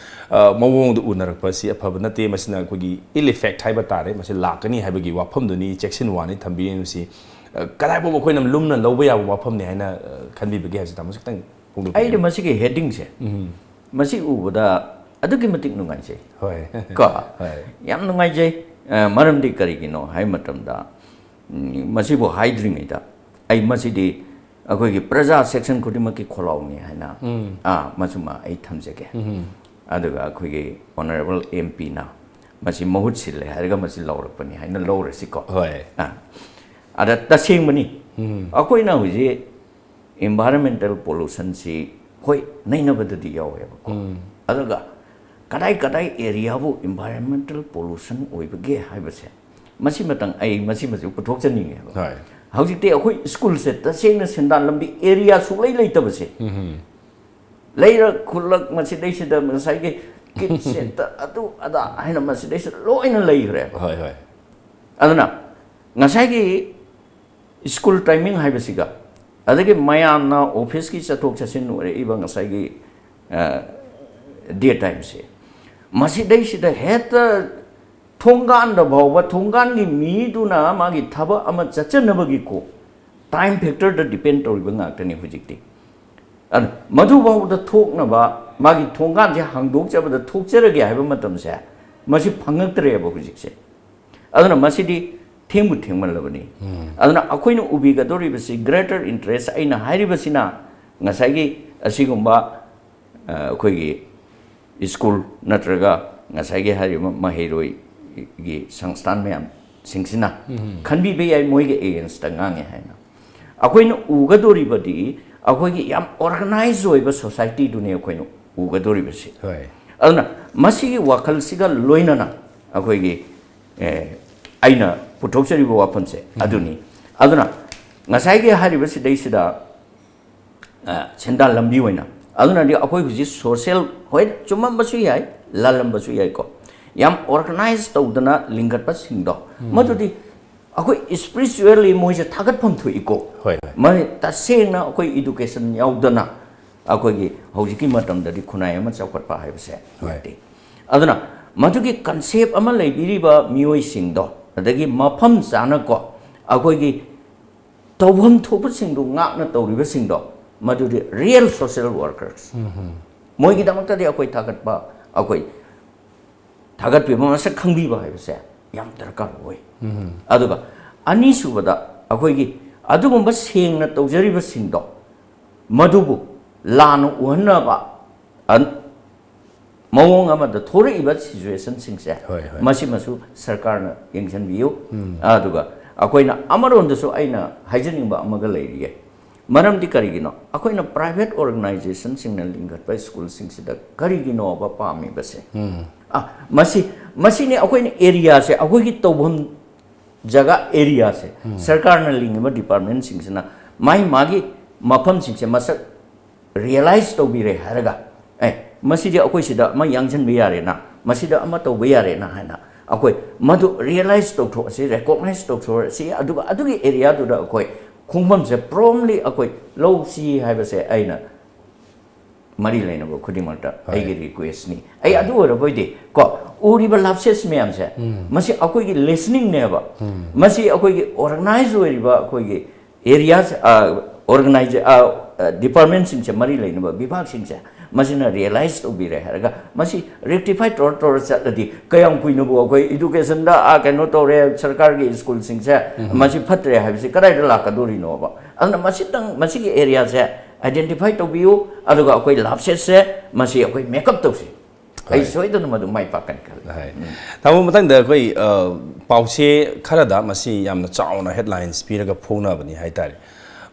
ꯑ, ꯃꯑꯣꯡꯗ ꯎꯅꯔꯛꯄ ꯑꯁꯤ ꯑꯐꯕ ꯅꯠꯇꯦ, ꯃꯁꯤꯅ ꯑꯩꯈꯣꯏꯒꯤ ill effect ꯍꯥꯏꯕ ꯇꯥꯔꯦ, ꯃꯁꯤ ꯂꯥꯛꯀꯅꯤ ꯍꯥꯏꯕꯒꯤ ꯋꯥꯐꯝꯗꯨꯅꯤ, ꯆꯦꯛꯁꯤꯟ ꯋꯥꯅꯤ ꯊꯝꯕꯤꯔꯤꯕꯁꯤ, ꯑ, ꯀꯗꯥꯏ ꯐꯥꯎꯕ ꯑꯩꯈꯣꯏꯅ ꯂꯨꯝꯅ ꯂꯧꯕ ꯌꯥꯕ ꯋꯥꯐꯝꯅꯤ ꯍꯥꯏꯅ, ꯑ, ꯈꯟꯕꯤꯕꯒꯦ ꯍꯥꯏꯕꯁꯤ ꯇꯥꯃꯣꯁꯨ ꯈꯤꯇꯪ ꯐꯣꯡꯗꯣꯛꯄꯤꯌꯨ꯫ ꯑꯩꯗꯤ ꯃꯁꯤꯒꯤ headingꯁꯦ, ꯎꯝ꯫ ꯃꯁꯤ ꯎꯕꯗ ꯑꯗꯨꯛꯀꯤ ꯃꯇꯤꯛ ꯅꯨꯡꯉꯥꯏꯖꯩ꯫ ꯍꯣꯏ꯫ ꯀꯣ? ꯍꯣꯏ꯫ ꯌꯥꯝ ꯅꯨꯡꯉꯥꯏꯖꯩ꯫ ꯑ, ꯃꯔꯝꯗꯤ ꯀꯔꯤꯒꯤꯅꯣ ꯍꯥꯏꯕ ꯃꯇꯝꯗ, ꯎꯝ, ꯃꯁꯤꯕꯨ ꯍꯥꯏꯗ꯭ꯔꯤꯉꯩꯗ ꯑꯩ ꯃꯁꯤꯗꯤ ꯑꯩꯈꯣꯏꯒꯤ ꯄ꯭ꯔꯖꯥ section ꯈꯨꯗꯤꯡꯃꯛꯀꯤ ꯈꯣꯜꯂꯥꯎꯅꯤ ꯍꯥꯏꯅ, ꯎꯝ꯫ ꯑꯥ, ꯃꯁꯤꯃ ꯑꯩ ꯊꯝꯖꯒꯦ꯫ ꯎꯝ꯫ ꯑꯗꯨꯒ ꯑꯩꯈꯣꯏꯒꯤ Honourable M Pꯅ ꯃꯁꯤ ꯃꯍꯨꯠ ꯁꯤꯜꯂꯦ ꯍꯥꯏꯔꯒ ꯃꯁꯤ ꯂꯧꯔꯛꯄꯅꯤ ꯍꯥꯏꯅ ꯂꯧꯔꯁꯤꯀꯣ꯫ ꯍꯣꯏ꯫ ꯑꯥ꯫ ꯑꯗ ꯇꯁꯦꯡꯕꯅꯤ꯫ ꯎꯝ꯫ ꯑꯩꯈꯣꯏꯅ ꯍꯧꯖꯤꯛ environmental pollutionꯁꯤ, ꯍꯣꯏ, ꯅꯩꯅꯕꯗꯗꯤ ꯌꯥꯎꯋꯦꯕꯀꯣ꯫ ꯎꯝ꯫ ꯑꯗꯨꯒ ꯀꯗꯥꯏ ꯀꯗꯥꯏ areaꯕꯨ environmental pollution ꯑꯣꯏꯕꯒꯦ ꯍꯥꯏꯕꯁꯦ, ꯃꯁꯤꯃꯇꯪ ꯑꯩ ꯃꯁꯤꯃꯁꯨ ꯄꯨꯊꯣꯛꯆꯅꯤꯡꯉꯦꯕ꯫ ꯍꯣꯏ꯫ ꯍꯧꯖꯤꯛꯇꯤ ꯑꯩꯈꯣꯏ schoolꯁꯦ ꯇꯁꯦꯡꯅ ꯁꯦꯟꯗꯥꯟ ꯂꯝꯕꯤ area ꯁꯨꯡꯂꯩ ꯂꯩꯇꯕꯁꯦ꯫ ꯎꯝ꯫ ꯂꯩꯔꯛ ꯈꯨꯜꯂꯛ ꯃꯁꯤꯗꯩꯁꯤꯗ ꯉꯁꯥꯏꯒꯤ kid centre ꯑꯗꯨ ꯑꯗꯥ ꯍꯥꯏꯅ ꯃꯁꯤꯗꯩꯁꯤꯗ ꯂꯣꯏꯅ ꯂꯩꯈ꯭ꯔꯦꯕ꯫ ꯍꯣꯏ, ꯍꯣꯏ꯫ ꯑꯗꯨꯅ ꯉꯁꯥꯏꯒꯤ school timing ꯍꯥꯏꯕꯁꯤꯒ, ꯑꯗꯒꯤ ꯃꯌꯥꯝꯅ officeꯀꯤ ꯆꯠꯊꯣꯛ ꯆꯠꯁꯤꯟ ꯑꯣꯏꯔꯛꯏꯕ ꯉꯁꯥꯏꯒꯤ, ꯑ, day timeꯁꯦ, ꯃꯁꯤꯗꯩꯁꯤꯗ ꯍꯦꯛꯇ ꯊꯣꯡꯒꯥꯟꯗ ꯐꯥꯎꯕ, ꯊꯣꯡꯒꯥꯟꯒꯤ ꯃꯤꯗꯨꯅ ꯃꯥꯒꯤ ꯊꯕꯛ ꯑꯃ ꯆꯠꯆꯅꯕꯒꯤꯀꯣ, time factorꯗ depend ꯇꯧꯔꯤꯕ ꯉꯥꯛꯇꯅꯤ ꯍꯧꯖꯤꯛꯇꯤ꯫ ꯑꯗꯨ ꯃꯗꯨꯐꯥꯎꯕꯗ ꯊꯣꯛꯅꯕ, ꯃꯥꯒꯤ ꯊꯣꯡꯒꯥꯟꯁꯦ ꯍꯥꯡꯗꯣꯛꯆꯕꯗ ꯊꯣꯛꯆꯔꯒꯦ ꯍꯥꯏꯕ ꯃꯇꯝꯁꯦ, ꯃꯁꯤ ꯐꯪꯉꯛꯇ꯭ꯔꯦꯕ ꯍꯧꯖꯤꯛꯁꯦ꯫ ꯑꯗꯨꯅ ꯃꯁꯤꯗꯤ ꯊꯦꯡꯕꯨ ꯊꯦꯡꯃꯜꯂꯕꯅꯤ꯫ ꯎꯝ꯫ ꯑꯗꯨꯅ ꯑꯩꯈꯣꯏꯅ ꯎꯕꯤꯒꯗꯧꯔꯤꯕꯁꯤ greater interest ꯑꯩꯅ ꯍꯥꯏꯔꯤꯕꯁꯤꯅ ꯉꯁꯥꯏꯒꯤ ꯑꯁꯤꯒꯨꯝꯕ, ꯑ, ꯑꯩꯈꯣꯏꯒꯤ school ꯅꯠꯇ꯭ꯔꯒ ꯉꯁꯥꯏꯒꯤ ꯍꯥꯏꯔꯤꯕ ꯃꯍꯩꯔꯣꯏꯒꯤ ꯁꯪꯁꯊꯥꯟ ꯃꯌꯥꯝꯁꯤꯡꯁꯤꯅ ꯎꯝ꯫ ꯈꯟꯕꯤꯕ ꯌꯥꯏ, ꯃꯣꯏꯒꯤ againstꯇ ꯉꯥꯡꯉꯦ ꯍꯥꯏꯅ꯫ ꯑꯩꯈꯣꯏꯅ ꯎꯒꯗꯧꯔꯤꯕꯗꯤ ꯑꯩꯈꯣꯏꯒꯤ ꯌꯥꯝ organized ꯑꯣꯏꯕ societyꯗꯨꯅꯤ ꯑꯩꯈꯣꯏꯅ ꯎꯒꯗꯧꯔꯤꯕꯁꯤ꯫ ꯍꯣꯏ꯫ ꯑꯗꯨꯅ ꯃꯁꯤꯒꯤ ꯋꯥꯈꯜꯁꯤꯒ ꯂꯣꯏꯅꯅ ꯑꯩꯈꯣꯏꯒꯤ, ꯑꯦ, ꯑꯩꯅ ꯄꯨꯊꯣꯛꯆꯔꯤꯕ ꯋꯥꯐꯝꯁꯦ ꯎꯝ꯫ ꯑꯗꯨꯅꯤ꯫ ꯑꯗꯨꯅ ꯉꯁꯥꯏꯒꯤ ꯍꯥꯏꯔꯤꯕ ꯁꯤꯗꯩꯁꯤꯗ, ꯑ, ꯁꯦꯟꯗꯥꯟ ꯂꯝꯕꯤ ꯑꯣꯏꯅ, ꯑꯗꯨꯅꯗꯤ ꯑꯩꯈꯣꯏ ꯍꯧꯖꯤꯛ social, ꯍꯣꯏ, ꯆꯨꯝꯃꯝꯕꯁꯨ ꯌꯥꯏ, ꯂꯥꯜꯂꯝꯕꯁꯨ ꯌꯥꯏꯀꯣ꯫ ꯌꯥꯝ ꯑꯣꯔꯒꯅꯥꯏꯖ ꯇꯧꯗꯅ ꯂꯤꯡꯈꯠꯄꯁꯤꯡꯗꯣ, ꯃꯗꯨꯗꯤ ꯑꯩꯈꯣꯏ ꯏꯁꯄꯤꯔꯤꯆꯨꯋꯦꯜꯂꯤ ꯃꯣꯏꯁꯦ ꯊꯥꯒꯠꯐꯝ ꯊꯣꯛꯏꯀꯣ꯫ ꯍꯣꯏ, ꯍꯣꯏ꯫ ꯃꯥꯅꯤ, ꯇꯁꯦꯡꯅ ꯑꯩꯈꯣꯏ ꯏꯗꯨꯀꯦꯁꯟ ꯌꯥꯎꯗꯅ ꯑꯩꯈꯣꯏꯒꯤ ꯍꯧꯖꯤꯛꯀꯤ ꯃꯇꯝꯗꯗꯤ ꯈꯨꯟꯅꯥꯏ ꯑꯃ ꯆꯥꯎꯈꯠꯄ ꯍꯥꯏꯕꯁꯦ ꯍꯣꯏ꯫ ꯅꯠꯇꯦ꯫ ꯑꯗꯨꯅ ꯃꯗꯨꯒꯤ ꯀꯟꯁꯦꯞ ꯑꯃ ꯂꯩꯕꯤꯔꯤꯕ ꯃꯤꯑꯣꯏꯁꯤꯡꯗꯣ, ꯑꯗꯒꯤ ꯃꯐꯝ ꯆꯥꯅꯀꯣ, ꯑꯩꯈꯣꯏꯒꯤ ꯇꯧꯐꯝ ꯊꯣꯛꯄꯁꯤꯡꯗꯨ ꯉꯥꯛꯅ ꯇꯧꯔꯤꯕꯁꯤꯡꯗꯣ, ꯃꯗꯨꯗꯤ ꯔꯤꯌꯦꯜ ꯁꯣꯁꯤꯌꯦꯜ ꯋꯥꯔꯀꯔꯁ꯫ ꯃꯣꯏꯒꯤꯗꯃꯛꯇꯗꯤ ꯑꯩꯈꯣꯏ ꯊꯥꯒꯠꯄ, ꯑꯩꯈꯣꯏ ꯊꯥꯒꯠꯄꯤꯕ, ꯃꯁꯛ ꯈꯪꯕꯤꯕ ꯍꯥꯏꯕꯁꯦ ꯌꯥꯝ ꯗꯔꯀꯥꯔ ꯑꯣꯏ꯫ ꯑꯗꯨꯒ ꯑꯅꯤꯁꯨꯕꯗ, ꯑꯩꯈꯣꯏꯒꯤ ꯑꯗꯨꯒꯨꯝꯕ ꯁꯦꯡꯅ ꯇꯧꯖꯔꯤꯕꯁꯤꯡꯗꯣ, ꯃꯗꯨꯕꯨ ꯂꯥꯟꯅ ꯎꯍꯟꯅꯕ, ꯑꯟ-, ꯃꯑꯣꯡ ꯑꯃꯗ ꯊꯣꯔꯛꯏꯕ ꯁꯤꯆꯨꯋꯦꯁꯟꯁꯤꯡꯁꯦ, ꯍꯣꯏ, ꯍꯣꯏ꯫ ꯃꯁꯤꯃꯁꯨ ꯁꯔꯀꯥꯔꯅ ꯌꯦꯡꯁꯤꯟꯕꯤꯌꯨ꯫ ꯑꯗꯨꯒ ꯑꯩꯈꯣꯏꯅ ꯑꯃꯔꯣꯝꯗꯁꯨ ꯑꯩꯅ ꯍꯥꯏꯖꯅꯤꯡꯕ ꯑꯃꯒ ꯂꯩꯔꯤꯌꯦ꯫ ꯃꯔꯝꯗꯤ ꯀꯔꯤꯒꯤꯅꯣ? ꯑꯩꯈꯣꯏꯅ ꯄ꯭ꯔꯥꯏꯚꯦꯠ ꯑꯣꯔꯒꯅꯥꯏꯖꯦꯁꯟꯁꯤꯡꯅ ꯂꯤꯡꯈꯠꯄ ꯁ꯭ꯀꯨꯜꯁꯤꯡꯁꯤꯗ ꯀꯔꯤꯒꯤꯅꯣꯕ ꯄꯥꯝꯃꯤꯕꯁꯦ? ꯑ, ꯃꯁꯤ, ꯃꯁꯤꯅꯤ ꯑꯩꯈꯣꯏꯅ ꯑꯦꯔꯤꯌꯥꯁꯦ, ꯑꯩꯈꯣꯏꯒꯤ ꯇꯧꯐꯝ ꯖꯒꯥ ꯑꯦꯔꯤꯌꯥꯁꯦ, ꯁꯔꯀꯥꯔꯅ ꯂꯤꯡꯉꯤꯕ ꯗꯤꯄꯥꯔꯠꯃꯦꯟꯁꯤꯡꯁꯤꯅ ꯃꯥꯒꯤ ꯃꯥꯒꯤ ꯃꯐꯝꯁꯤꯡꯁꯦ ꯃꯁꯛ ꯔꯤꯌꯦꯂꯥꯏꯁ ꯇꯧꯕꯤꯔꯦ ꯍꯥꯏꯔꯒ, ꯑꯦ, ꯃꯁꯤꯗꯤ ꯑꯩꯈꯣꯏ ꯁꯤꯗ ꯑꯃ ꯌꯥꯡꯁꯤꯟꯕ ꯌꯥꯔꯦꯅ, ꯃꯁꯤꯗ ꯑꯃ ꯇꯧꯕ ꯌꯥꯔꯦꯅ ꯍꯥꯏꯅ ꯑꯩꯈꯣꯏ ꯃꯗꯨ ꯔꯤꯌꯦꯂꯥꯏꯁ ꯇꯧꯊꯣꯛꯑꯁꯤ, ꯔꯦꯀꯣꯛꯅꯥꯏꯁ ꯇꯧꯊꯣꯛꯑꯁꯤ, ꯑꯗꯨꯒ ꯑꯗꯨꯒꯤ ꯑꯦꯔꯤꯌꯥꯗꯨꯗ ꯑꯩꯈꯣꯏ ꯈꯣꯡꯐꯝꯁꯦ ꯄ꯭ꯔꯣꯝꯂꯤ ꯑꯩꯈꯣꯏ ꯂꯧꯁꯤ ꯍꯥꯏꯕꯁꯦ ꯑꯩꯅ ꯃꯔꯤ ꯂꯩꯅꯕ ꯈꯨꯗꯤꯡꯃꯛꯇ ꯍꯣꯏ꯫ ꯑꯩꯒꯤ ꯔꯤꯀ꯭ꯋꯦꯁꯅꯤ꯫ ꯑꯩ ꯑꯗꯨ ꯑꯣꯏꯔꯕꯣꯏꯗꯤ ꯀꯣ, ꯎꯔꯤꯕ ꯂꯥꯞꯁꯦꯁ ꯃꯌꯥꯝꯁꯦ, ꯃꯁꯤ ꯑꯩꯈꯣꯏꯒꯤ ꯂꯤꯁꯅꯤꯡꯅꯦꯕ꯫ ꯃꯁꯤ ꯑꯩꯈꯣꯏꯒꯤ ꯑꯣꯔꯒꯅꯥꯏꯖ ꯑꯣꯏꯔꯤꯕ ꯑꯩꯈꯣꯏꯒꯤ ꯑꯦꯔꯤꯌꯥꯁ, ꯑꯣꯔꯒꯅꯥꯏꯖ, ꯗꯤꯄꯥꯔꯠꯃꯦꯟꯁꯤꯡꯁꯦ, ꯃꯔꯤ ꯂꯩꯅꯕ ꯕꯤꯚꯥꯒꯁꯤꯡꯁꯦ, ꯃꯁꯤꯅ ꯔꯤꯌꯦꯂꯥꯏꯁ ꯇꯧꯕꯤꯔꯦ ꯍꯥꯏꯔꯒ ꯃꯁꯤ ꯔꯦꯛꯇꯤꯐꯥꯏ ꯇꯧꯔ ꯇꯧꯔ ꯆꯠꯂꯗꯤ, ꯀꯌꯥꯝ ꯀꯨꯏꯅꯕꯨ ꯑꯩꯈꯣꯏ ꯏꯗꯨꯀꯦꯁꯟꯗ, ꯑꯥ, ꯀꯩꯅꯣ ꯇꯧꯔꯦ, ꯁꯔꯀꯥꯔꯒꯤ ꯁ꯭ꯀꯨꯜꯁꯤꯡꯁꯦ ꯃꯁꯤ ꯐꯠꯇ꯭ꯔꯦ ꯍꯥꯏꯕꯁꯤ ꯀꯗꯥꯏꯗ ꯂꯥꯛꯀꯗꯣꯔꯤꯅꯣꯕ? ꯑꯗꯨꯅ ꯃꯁꯤꯇꯪ, ꯃꯁꯤꯒꯤ ꯑꯦꯔꯤꯌꯥꯁꯦ ꯑꯥꯏꯗꯦꯟꯇꯤꯐꯥꯏ ꯇꯧꯕꯤꯌꯨ, ꯑꯗꯨꯒ ꯑꯩꯈꯣꯏ ꯂꯥꯞꯁꯦꯁꯁꯦ ꯃꯁꯤ ꯑꯩꯈꯣꯏ ꯃꯦꯀꯞ ꯇꯧꯁꯤ꯫ ꯑꯩ ꯍꯣꯏ꯫ ꯁꯣꯏꯗꯅ ꯃꯗꯨ ꯃꯥꯏ ꯄꯥꯛꯀꯅꯤ ꯈꯜꯂꯤ꯫ ꯍꯣꯏ꯫ ꯇꯥꯃꯣ, ꯃꯊꯪꯗ ꯑꯩꯈꯣꯏ, ꯑ, ꯄꯥꯎꯆꯦ ꯈꯔꯗ ꯃꯁꯤ ꯌꯥꯝꯅ ꯆꯥꯎꯅ ꯍꯦꯗꯂꯥꯏꯟꯁ ꯄꯤꯔꯒ ꯐꯣꯡꯅꯕꯅꯤ ꯍꯥꯏꯇꯥꯔꯦ꯫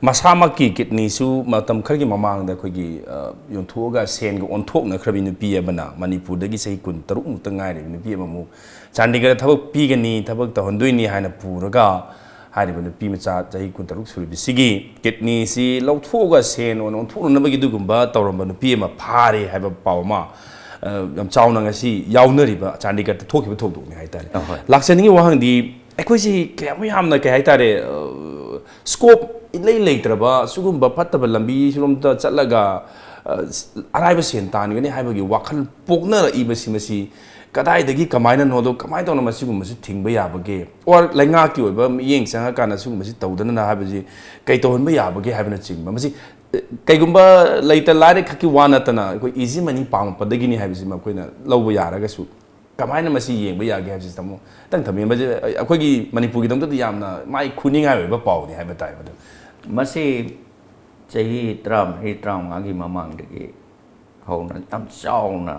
ꯃꯁꯥꯃꯛꯀꯤ ꯀꯤꯠꯅꯤꯁꯨ ꯃꯇꯝ ꯈꯔꯒꯤ ꯃꯃꯥꯡꯗ ꯑꯩꯈꯣꯏꯒꯤ, ꯑ, ꯌꯣꯟꯊꯣꯛꯑꯒ ꯁꯦꯟꯒ ꯑꯣꯟꯊꯣꯛꯅꯈ꯭ꯔꯕꯤ ꯅꯨꯄꯤ ꯑꯃꯅ, ꯃꯅꯤꯄꯨꯔꯗꯒꯤ ꯆꯍꯤ ꯀꯨꯟ ꯇꯔꯨꯛ ꯃꯨꯛꯇ ꯉꯥꯏꯔꯤꯕ ꯅꯨꯄꯤ ꯑꯃꯃꯨꯛ ꯆꯥꯟꯗꯤꯒꯔꯗ ꯊꯕꯛ ꯄꯤꯒꯅꯤ, ꯊꯕꯛ ꯇꯧꯍꯟꯗꯣꯏꯅꯤ ꯍꯥꯏꯅ ꯄꯨꯔꯒ ꯍꯥꯏꯔꯤꯕ ꯅꯨꯄꯤ ꯃꯆꯥ ꯆꯍꯤ ꯀꯨꯟ ꯇꯔꯨꯛ ꯁꯨꯔꯤꯕꯁꯤꯒꯤ ꯀꯤꯠꯅꯤꯁꯤ ꯂꯧꯊꯣꯛꯑꯒ ꯁꯦꯟ ꯑꯣꯏꯅ ꯑꯣꯟꯊꯣꯛꯅꯅꯕꯒꯤ ꯑꯗꯨꯒꯨꯝꯕ ꯇꯧꯔꯝꯕ ꯅꯨꯄꯤ ꯑꯃ ꯐꯥꯔꯦ ꯍꯥꯏꯕ ꯄꯥꯎ ꯑꯃ ꯌꯥꯝ ꯆꯥꯎꯅ ꯉꯁꯤ ꯌꯥꯎꯅꯔꯤꯕ ꯆꯥꯟꯗꯤꯒꯔꯗ ꯊꯣꯛꯈꯤꯕ ꯊꯧꯗꯣꯛꯅꯤ ꯍꯥꯏꯇꯥꯔꯦ꯫ ꯑꯍꯣꯏ꯫ ꯂꯥꯛꯆꯅꯤꯡꯉꯤꯕ ꯋꯥꯍꯪꯗꯤ, ꯑꯩꯈꯣꯏꯁꯤ ꯀꯌꯥꯃꯨꯛ ꯌꯥꯝꯅ, ꯀꯩ ꯍꯥꯏꯇꯥꯔꯦ, ꯁ꯭ꯀꯣꯞ ꯏꯂꯩ ꯂꯩꯇ꯭ꯔꯕ ꯁꯤꯒꯨꯝꯕ ꯐꯠꯇꯕ ꯂꯝꯕꯤꯔꯣꯝꯗ ꯆꯠꯂꯒ ꯑ, ꯑꯔꯥꯏꯕ ꯁꯦꯟ ꯇꯥꯟꯒꯅꯤ ꯍꯥꯏꯕꯒꯤ ꯋꯥꯈꯜ ꯄꯣꯛꯅꯔꯛꯏꯕꯁꯤ, ꯃꯁꯤ ꯀꯗꯥꯏꯗꯒꯤ, ꯀꯃꯥꯏꯅꯅꯣꯗꯣ, ꯀꯃꯥꯏꯅ ꯇꯧꯅ ꯃꯁꯤꯒꯨꯝꯕꯁꯤ ꯊꯤꯡꯕ ꯌꯥꯕꯒꯦ? ꯑꯣꯔ ꯂꯩꯉꯥꯛꯀꯤ ꯑꯣꯏꯕ ꯃꯤꯠꯌꯦꯡ ꯆꯪꯉꯀꯥꯟꯗ ꯁꯤꯒꯨꯝꯕꯁꯤ ꯇꯧꯗꯅ ꯍꯥꯏꯕꯁꯤ ꯀꯩ ꯇꯧꯍꯟꯕ ꯌꯥꯕꯒꯦ ꯍꯥꯏꯕꯅꯆꯤꯡꯕ? ꯃꯁꯤ, ꯑ, ꯀꯩꯒꯨꯝꯕ ꯂꯩꯇ ꯂꯥꯏꯔ ꯈꯛꯀꯤ ꯋꯥ ꯅꯠꯇꯅ ꯑꯩꯈꯣꯏ ꯏꯖꯤ ꯃꯅꯤ ꯄꯥꯝꯃꯛꯄꯗꯒꯤꯅꯤ ꯍꯥꯏꯕꯁꯤꯃ ꯑꯩꯈꯣꯏꯅ ꯂꯧꯕ ꯌꯥꯔꯒꯁꯨ, ꯀꯃꯥꯏꯅ ꯃꯁꯤ ꯌꯦꯡꯕ ꯌꯥꯒꯦ ꯍꯥꯏꯕꯁꯤ, ꯇꯥꯃꯣ, ꯈꯤꯇꯪ ꯊꯝꯕꯤꯌꯨ꯫ ꯃꯁꯤ ꯑꯩꯈꯣꯏꯒꯤ ꯃꯅꯤꯄꯨꯔꯒꯤꯗꯃꯛꯇꯗꯤ ꯌꯥꯝꯅ ꯃꯥꯏ ꯈꯨꯅꯤꯡꯉꯥꯏ ꯑꯣꯏꯕ ꯄꯥꯎꯅꯤ ꯍꯥꯏꯕ ꯇꯥꯏ꯫ ꯃꯗꯨ ꯃꯁꯤ ꯆꯍꯤ ꯇꯔꯥꯃꯔꯤ ꯇꯔꯥꯃꯉꯥꯒꯤ ꯃꯃꯥꯡꯗꯒꯤ ꯍꯧꯅ ꯌꯥꯝ ꯆꯥꯎꯅ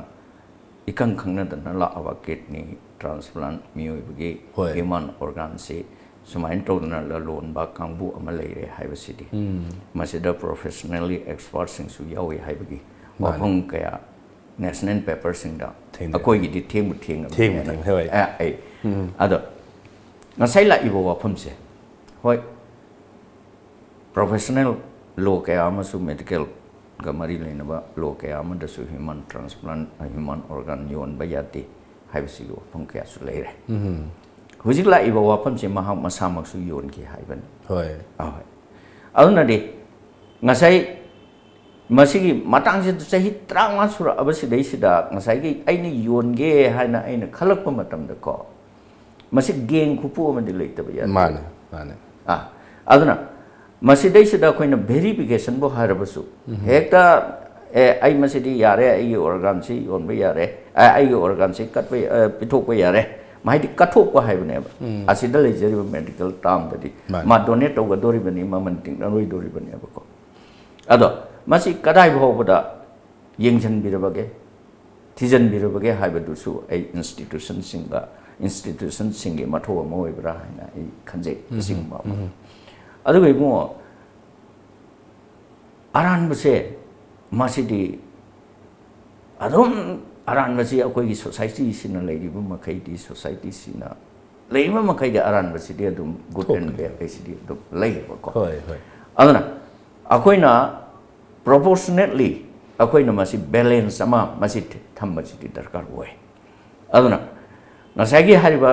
ꯏꯀꯪ ꯈꯪꯅꯗꯅ ꯂꯥꯛꯑꯕ ꯀꯤꯗꯅꯤ ꯇ꯭ꯔꯥꯟꯁꯄ꯭ꯂꯥꯟ, ꯃꯤꯑꯣꯏꯕꯒꯤ ꯍꯣꯏ꯫ ꯍ꯭ꯌꯨꯃꯟ ꯑꯣꯔꯒꯥꯟꯁꯤ ꯁꯨꯃꯥꯏꯅ ꯇꯧꯗꯅ ꯂꯂꯣꯟꯕ ꯀꯥꯡꯕꯨ ꯑꯃ ꯂꯩꯔꯦ ꯍꯥꯏꯕꯁꯤꯗꯤ, ꯃꯁꯤꯗ ꯄ꯭ꯔꯣꯐꯦꯁꯅꯦꯜꯂꯤ ꯑꯦꯛꯁꯄꯔꯠꯁꯤꯡꯁꯨ ꯌꯥꯎꯏ ꯍꯥꯏꯕꯒꯤ ꯋꯥꯐꯝ ꯀꯌꯥ ꯅꯦꯁꯅꯦꯜ ꯄꯦꯄꯔꯁꯤꯡꯗ ꯊꯦꯡꯅꯩ꯫ ꯑꯩꯈꯣꯏꯒꯤꯗꯤ ꯊꯦꯡꯕꯨ ꯊꯦꯡꯉꯕꯅꯦꯅ꯫ ꯊꯦꯡꯕꯨ ꯊꯦꯡꯉꯦ, ꯍꯣꯏ꯫ ꯑꯦ, ꯑꯩ ꯑꯗꯣ ꯉꯁꯥꯏ ꯂꯥꯛꯏꯕ ꯋꯥꯐꯝꯁꯦ, ꯍꯣꯏ, ꯄ꯭ꯔꯣꯐꯦꯁꯅꯦꯜ ꯂꯣ ꯀꯌꯥ ꯑꯃꯁꯨ, ꯃꯦꯗꯤꯀꯦꯜꯒ ꯃꯔꯤ ꯂꯩꯅꯕ ꯂꯣ ꯀꯌꯥ ꯑꯃꯗꯁꯨ ꯍ꯭ꯌꯨꯃꯟ ꯇ꯭ꯔꯥꯟꯁꯄ꯭ꯂꯥꯟ, ꯍ꯭ꯌꯨꯃꯟ ꯑꯣꯔꯒꯥꯟ ꯌꯣꯟꯕ ꯌꯥꯗꯦ ꯍꯥꯏꯕꯁꯤꯒꯤ ꯋꯥꯐꯝ ꯀꯌꯥꯁꯨ ꯂꯩꯔꯦ꯫ ꯍꯧꯖꯤꯛ ꯂꯥꯛꯏꯕ ꯋꯥꯐꯝꯁꯤ ꯃꯍꯥꯛ ꯃꯁꯥꯃꯛꯁꯨ ꯌꯣꯟꯈꯤ ꯍꯥꯏꯕꯅꯤ꯫ ꯍꯣꯏ꯫ ꯑꯍꯣꯏ꯫ ꯑꯗꯨꯅꯗꯤ ꯉꯁꯥꯏ ꯃꯁꯤꯒꯤ ꯃꯇꯥꯡꯁꯤꯗ ꯆꯍꯤ ꯇꯔꯥꯃꯉꯥ ꯁꯨꯔꯛꯑꯕꯁꯤꯗꯩꯁꯤꯗ ꯉꯁꯥꯏꯒꯤ ꯑꯩꯅ ꯌꯣꯟꯒꯦ ꯍꯥꯏꯅ ꯑꯩꯅ ꯈꯜꯂꯛꯄ ꯃꯇꯝꯗꯀꯣ, ꯃꯁꯤ ꯒꯦꯡ ꯈꯨꯄꯨ ꯑꯃꯗꯤ ꯂꯩꯇꯕ ꯌꯥꯗꯦ꯫ ꯃꯥꯅꯦ, ꯃꯥꯅꯦ꯫ ꯑꯥ, ꯑꯗꯨꯅ ꯃꯁꯤꯗꯩꯁꯤꯗ ꯑꯩꯈꯣꯏꯅ ꯚꯦꯔꯤꯐꯤꯀꯦꯁꯟꯕꯨ ꯍꯥꯏꯔꯕꯁꯨ, ꯍꯦꯛꯇ, "ꯑꯦ, ꯑꯩ ꯃꯁꯤꯗꯤ ꯌꯥꯔꯦ, ꯑꯩꯒꯤ ꯑꯣꯔꯒꯥꯟꯁꯤ ꯌꯣꯟꯕ ꯌꯥꯔꯦ, ꯑꯦ, ꯑꯩꯒꯤ ꯑꯣꯔꯒꯥꯟꯁꯤ ꯀꯠꯄ, ꯑꯦ, ꯄꯤꯊꯣꯛꯄ ꯌꯥꯔꯦ", ꯍꯥꯏꯗꯤ ꯀꯠꯊꯣꯛꯄ ꯍꯥꯏꯕꯅꯦꯕ꯫ ꯑꯁꯤꯗ ꯂꯩꯖꯔꯤꯕ ꯃꯦꯗꯤꯀꯦꯜ ꯇꯥꯝꯗꯗꯤ ꯃꯥꯅꯦ꯫ ꯃꯥ ꯗꯣꯅꯦꯠ ꯇꯧꯒꯗꯣꯔꯤꯕꯅꯤ, ꯃꯃꯜ ꯇꯤꯡꯅꯔꯣꯏꯗꯧꯔꯤꯕꯅꯦꯕꯀꯣ꯫ ꯑꯗꯣ ꯃꯁꯤ ꯀꯗꯥꯏ ꯐꯥꯎꯕꯗ ꯌꯦꯡꯁꯤꯟꯕꯤꯔꯕꯒꯦ, ꯊꯤꯖꯤꯟꯕꯤꯔꯕꯒꯦ ꯍꯥꯏꯕꯗꯨꯁꯨ ꯑꯩ ꯏꯟꯁꯇꯤꯇ꯭ꯌꯨꯁꯟꯁꯤꯡꯒ, ꯏꯟꯁꯇꯤꯇ꯭ꯌꯨꯁꯟꯁꯤꯡꯒꯤ ꯃꯊꯧ ꯑꯃ ꯑꯣꯏꯕ꯭ꯔꯥ ꯍꯥꯏꯅ ꯑꯩ ꯈꯟꯖꯩ꯫ ꯑꯁꯤꯒꯨꯝꯕ ꯑꯃ꯫ ꯑꯗꯨꯒ ꯏꯕꯨꯡꯉꯣ, ꯑꯔꯥꯟꯕꯁꯦ ꯃꯁꯤꯗꯤ ꯑꯗꯨꯝ, ꯑꯔꯥꯟꯕꯁꯤ ꯑꯩꯈꯣꯏꯒꯤ ꯁꯣꯁꯥꯏꯇꯤꯁꯤꯅ ꯂꯩꯔꯤꯕ ꯃꯈꯩꯗꯤ, ꯁꯣꯁꯥꯏꯇꯤꯁꯤꯅ ꯂꯩꯔꯤꯕ ꯃꯈꯩꯗꯤ ꯑꯔꯥꯟꯕꯁꯤꯗꯤ ꯑꯗꯨꯝ, ꯒꯨꯗ ꯑꯦꯟ ꯊꯣꯛꯀꯅꯤ꯫ ꯕꯦꯗ ꯍꯥꯏꯁꯤꯗꯤ ꯑꯗꯨꯝ ꯂꯩꯌꯦꯕꯀꯣ꯫ ꯍꯣꯏ, ꯍꯣꯏ꯫ ꯑꯗꯨꯅ ꯑꯩꯈꯣꯏꯅ ꯄ꯭ꯔꯣꯄꯣꯔꯁꯅꯦꯠꯂꯤ ꯑꯩꯈꯣꯏꯅ ꯃꯁꯤ ꯕꯦꯂꯦꯟꯁ ꯑꯃ ꯃꯁꯤ ꯊꯝꯕꯁꯤꯗꯤ ꯗꯔꯀꯥꯔ ꯑꯣꯏ꯫ ꯑꯗꯨꯅ ꯉꯁꯥꯏꯒꯤ ꯍꯥꯏꯔꯤꯕ,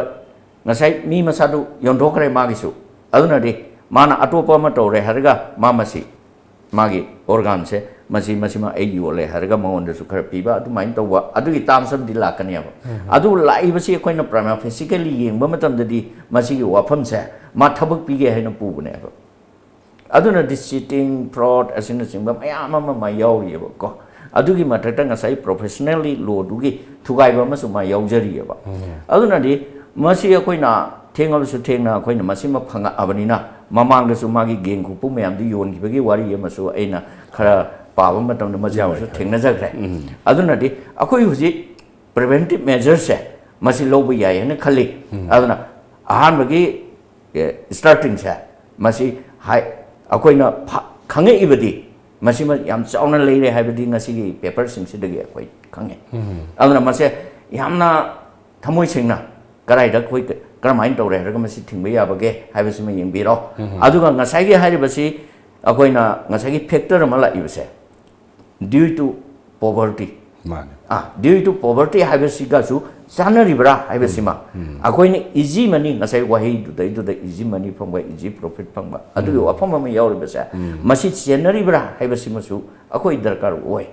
ꯉꯁꯥꯏ ꯃꯤ ꯃꯁꯥꯗꯨ ꯌꯣꯟꯊꯣꯛꯈ꯭ꯔꯦ ꯃꯥꯒꯤꯁꯨ, ꯑꯗꯨꯅꯗꯤ ꯃꯥꯅ ꯑꯇꯣꯞꯄ ꯑꯃ ꯇꯧꯔꯦ ꯍꯥꯏꯔꯒ ꯃꯥ ꯃꯁꯤ, ꯃꯥꯒꯤ ꯑꯣꯔꯒꯥꯟꯁꯦ ꯃꯁꯤ, ꯃꯁꯤꯃ ꯑꯩ ꯌꯣꯜꯂꯦ ꯍꯥꯏꯔꯒ ꯃꯉꯣꯟꯗꯁꯨ ꯈꯔ ꯄꯤꯕ, ꯑꯗꯨꯃꯥꯏꯅ ꯇꯧꯕ, ꯑꯗꯨꯒꯤ ꯇꯥꯝꯁ ꯑꯃꯗꯤ ꯂꯥꯛꯀꯅꯦꯕ꯫ ꯑꯗꯨ ꯂꯥꯛꯏꯕꯁꯤ ꯑꯩꯈꯣꯏꯅ ꯄ꯭ꯔꯃꯥ ꯐꯦꯁꯤꯀꯦꯜꯂꯤ ꯌꯦꯡꯕ ꯃꯇꯝꯗꯗꯤ ꯃꯁꯤꯒꯤ ꯋꯥꯐꯝꯁꯦ ꯃꯥ ꯊꯕꯛ ꯄꯤꯒꯦ ꯍꯥꯏꯅ ꯄꯨꯕꯅꯦꯕ꯫ ꯑꯗꯨꯅꯗꯤ ꯆꯤꯇꯤꯡ, ꯐ꯭ꯔꯣꯗ ꯑꯁꯤꯅꯆꯤꯡꯕ ꯃꯌꯥꯝ ꯑꯃ ꯃꯥ ꯌꯥꯎꯔꯤꯑꯕꯀꯣ꯫ ꯑꯗꯨꯒꯤ ꯃꯊꯛꯇ ꯉꯁꯥꯏ ꯄ꯭ꯔꯣꯐꯦꯁꯅꯦꯜꯂꯤ ꯂꯣꯗꯨꯒꯤ ꯊꯨꯒꯥꯏꯕ ꯑꯃꯁꯨ ꯃꯥ ꯌꯥꯎꯖꯔꯤꯑꯕ꯫ ꯑꯗꯨꯅꯗꯤ ꯃꯁꯤ ꯑꯩꯈꯣꯏꯅ ꯊꯦꯡꯉꯕꯁꯨ ꯊꯦꯡꯅ ꯑꯩꯈꯣꯏꯅ ꯃꯁꯤꯃ ꯐꯪꯉꯛꯑꯕꯅꯤꯅ, ꯃꯃꯥꯡꯗꯁꯨ ꯃꯥꯒꯤ ꯒꯦꯡ ꯈꯨꯄꯨ ꯃꯌꯥꯝꯗꯨ ꯌꯣꯟꯈꯤꯕꯒꯤ ꯋꯥꯔꯤ ꯑꯃꯁꯨ ꯑꯩꯅ ꯈꯔ ꯄꯥꯕ ꯃꯇꯝꯗ ꯃꯁꯤꯃꯁꯨ ꯌꯥꯎꯔꯦ, ꯌꯥꯎꯔꯦ꯫ ꯊꯦꯡꯅꯖꯈ꯭ꯔꯦ꯫ ꯑꯗꯨꯅꯗꯤ ꯑꯩꯈꯣꯏ ꯍꯧꯖꯤꯛ ꯄ꯭ꯔꯤꯚꯦꯟꯇꯤꯞ ꯃꯦꯖꯔꯁꯦ ꯃꯁꯤ ꯂꯧꯕ ꯌꯥꯏ ꯍꯥꯏꯅ ꯈꯜꯂꯤ꯫ ꯑꯗꯨꯅ ꯑꯍꯥꯟꯕꯒꯤ ꯁ꯭ꯇꯥꯔꯇꯤꯡꯁꯦ ꯃꯁꯤ ꯍꯥꯏ, ꯑꯩꯈꯣꯏꯅ ꯐ-, ꯈꯪꯉꯛꯏꯕꯗꯤ ꯃꯁꯤꯃ ꯌꯥꯝ ꯆꯥꯎꯅ ꯂꯩꯔꯦ ꯍꯥꯏꯕꯗꯤ ꯉꯁꯤꯒꯤ ꯄꯦꯄꯔꯁꯤꯡꯁꯤꯗꯒꯤ ꯑꯩꯈꯣꯏ ꯈꯪꯉꯦ꯫ ꯑꯗꯨꯅ ꯃꯁꯦ ꯌꯥꯝꯅ ꯊꯃꯣꯏ ꯁꯦꯡꯅ ꯀꯗꯥꯏꯗ ꯑꯩꯈꯣꯏ ꯀ-, ꯀꯔꯝꯍꯥꯏꯅ ꯇꯧꯔꯦ ꯍꯥꯏꯔꯒ ꯃꯁꯤ ꯊꯤꯡꯕ ꯌꯥꯕꯒꯦ ꯍꯥꯏꯕꯁꯤꯃ ꯌꯦꯡꯕꯤꯔꯣ꯫ ꯑꯗꯨꯒ ꯉꯁꯥꯏꯒꯤ ꯍꯥꯏꯔꯤꯕꯁꯤ ꯑꯩꯈꯣꯏꯅ ꯉꯁꯥꯏꯒꯤ ꯐꯦꯛꯇꯔ ꯑꯃ ꯂꯥꯛꯏꯕꯁꯦ, due to poverty꯫ ꯃꯥꯅꯦ꯫ ꯑꯥ, due to poverty ꯍꯥꯏꯕꯁꯤꯒꯁꯨ ꯆꯥꯟꯅꯔꯤꯕ꯭ꯔꯥ ꯍꯥꯏꯕꯁꯤꯃ, ꯑꯩꯈꯣꯏꯅ ꯏꯖꯤ ꯃꯅꯤ, ꯉꯁꯥꯏ ꯋꯥꯍꯩꯗꯨꯗꯩꯗꯨꯗ ꯏꯖꯤ ꯃꯅꯤ ꯐꯪꯕ, ꯏꯖꯤ ꯄ꯭ꯔꯣꯐꯤꯠ ꯐꯪꯕ, ꯑꯗꯨꯒꯤ ꯋꯥꯐꯝ ꯑꯃ ꯌꯥꯎꯔꯤꯕꯁꯦ, ꯃꯁꯤ ꯆꯦꯟꯅꯔꯤꯕ꯭ꯔꯥ ꯍꯥꯏꯕꯁꯤꯃꯁꯨ ꯑꯩꯈꯣꯏ ꯗꯔꯀꯥꯔ ꯑꯣꯏ꯫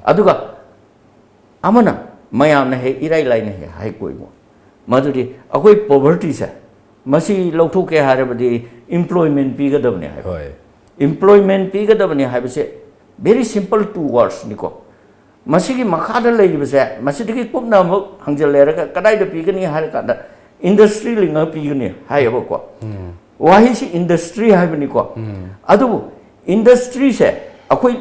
ꯑꯗꯨꯒ ꯑꯃꯅ ꯃꯌꯥꯝꯅ ꯍꯦꯛ ꯏꯔꯥꯏ ꯂꯥꯏꯅ ꯍꯦꯛ ꯍꯥꯏ ꯀꯣꯏꯕ, ꯃꯗꯨꯗꯤ ꯑꯩꯈꯣꯏ ꯄꯣꯚꯔꯇꯤꯁꯦ ꯃꯁꯤ ꯂꯧꯊꯣꯛꯀꯦ ꯍꯥꯏꯔꯕꯗꯤ employment ꯄꯤꯒꯗꯕꯅꯦ ꯍꯥꯏꯕ꯫ ꯍꯣꯏ꯫ Employment ꯄꯤꯒꯗꯕꯅꯤ ꯍꯥꯏꯕꯁꯦ very simple two words ꯅꯤꯀꯣ꯫ ꯃꯁꯤꯒꯤ ꯃꯈꯥꯗ ꯂꯩꯔꯤꯕꯁꯦ ꯃꯁꯤꯗꯒꯤ ꯀꯨꯞꯅ ꯑꯃꯨꯛ ꯍꯪꯖꯤꯜꯂꯦꯔꯒ ꯀꯗꯥꯏꯗ ꯄꯤꯒꯅꯤ ꯍꯥꯏꯔ ꯀꯥꯟꯗ ꯏꯟꯗꯁꯇ꯭ꯔꯤ ꯂꯤꯡꯉꯒ ꯄꯤꯒꯅꯤ ꯍꯥꯏꯌꯦꯕꯀꯣ꯫ ꯋꯥꯍꯩꯁꯤ ꯏꯟꯗꯁꯇ꯭ꯔꯤ ꯍꯥꯏꯕꯅꯤꯀꯣ꯫ ꯑꯗꯨꯕꯨ ꯏꯟꯗꯁꯇ꯭ꯔꯤꯁꯦ ꯑꯩꯈꯣꯏ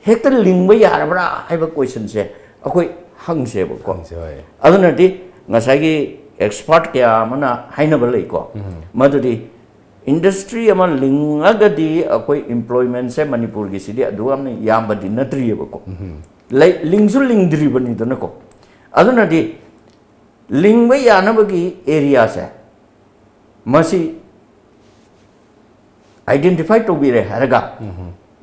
ꯍꯦꯛꯇ ꯂꯤꯡꯕ ꯌꯥꯔꯕ꯭ꯔꯥ ꯍꯥꯏꯕ ꯀꯣꯏꯁꯟꯁꯦ ꯑꯩꯈꯣꯏ ꯍꯪꯁꯦꯕꯀꯣ꯫ ꯍꯪꯁꯦ, ꯍꯣꯏ꯫ ꯑꯗꯨꯅꯗꯤ ꯉꯁꯥꯏꯒꯤ ꯑꯦꯛꯁꯄꯥꯔꯠ ꯀꯌꯥ ꯑꯃꯅ ꯍꯥꯏꯅꯕ ꯂꯩꯀꯣ꯫ ꯃꯗꯨꯗꯤ ꯏꯟꯗꯁꯇ꯭ꯔꯤ ꯑꯃ ꯂꯤꯡꯉꯒꯗꯤ ꯑꯩꯈꯣꯏ ꯏꯝꯄ꯭ꯂꯣꯏꯃꯦꯟꯁꯦ ꯃꯅꯤꯄꯨꯔꯒꯤꯁꯤꯗꯤ ꯑꯗꯨ ꯌꯥꯝꯅ ꯌꯥꯝꯕꯗꯤ ꯅꯠꯇ꯭ꯔꯤꯑꯕꯀꯣ꯫ ꯂꯩ-, ꯂꯤꯡꯁꯨ ꯂꯤꯡꯗ꯭ꯔꯤꯕꯅꯤꯗꯅꯀꯣ꯫ ꯑꯗꯨꯅꯗꯤ ꯂꯤꯡꯕ ꯌꯥꯅꯕꯒꯤ ꯑꯦꯔꯤꯌꯥꯁꯦ ꯃꯁꯤ ꯑꯥꯏꯗꯦꯟꯇꯤꯐꯥꯏ ꯇꯧꯕꯤꯔꯦ ꯍꯥꯏꯔꯒ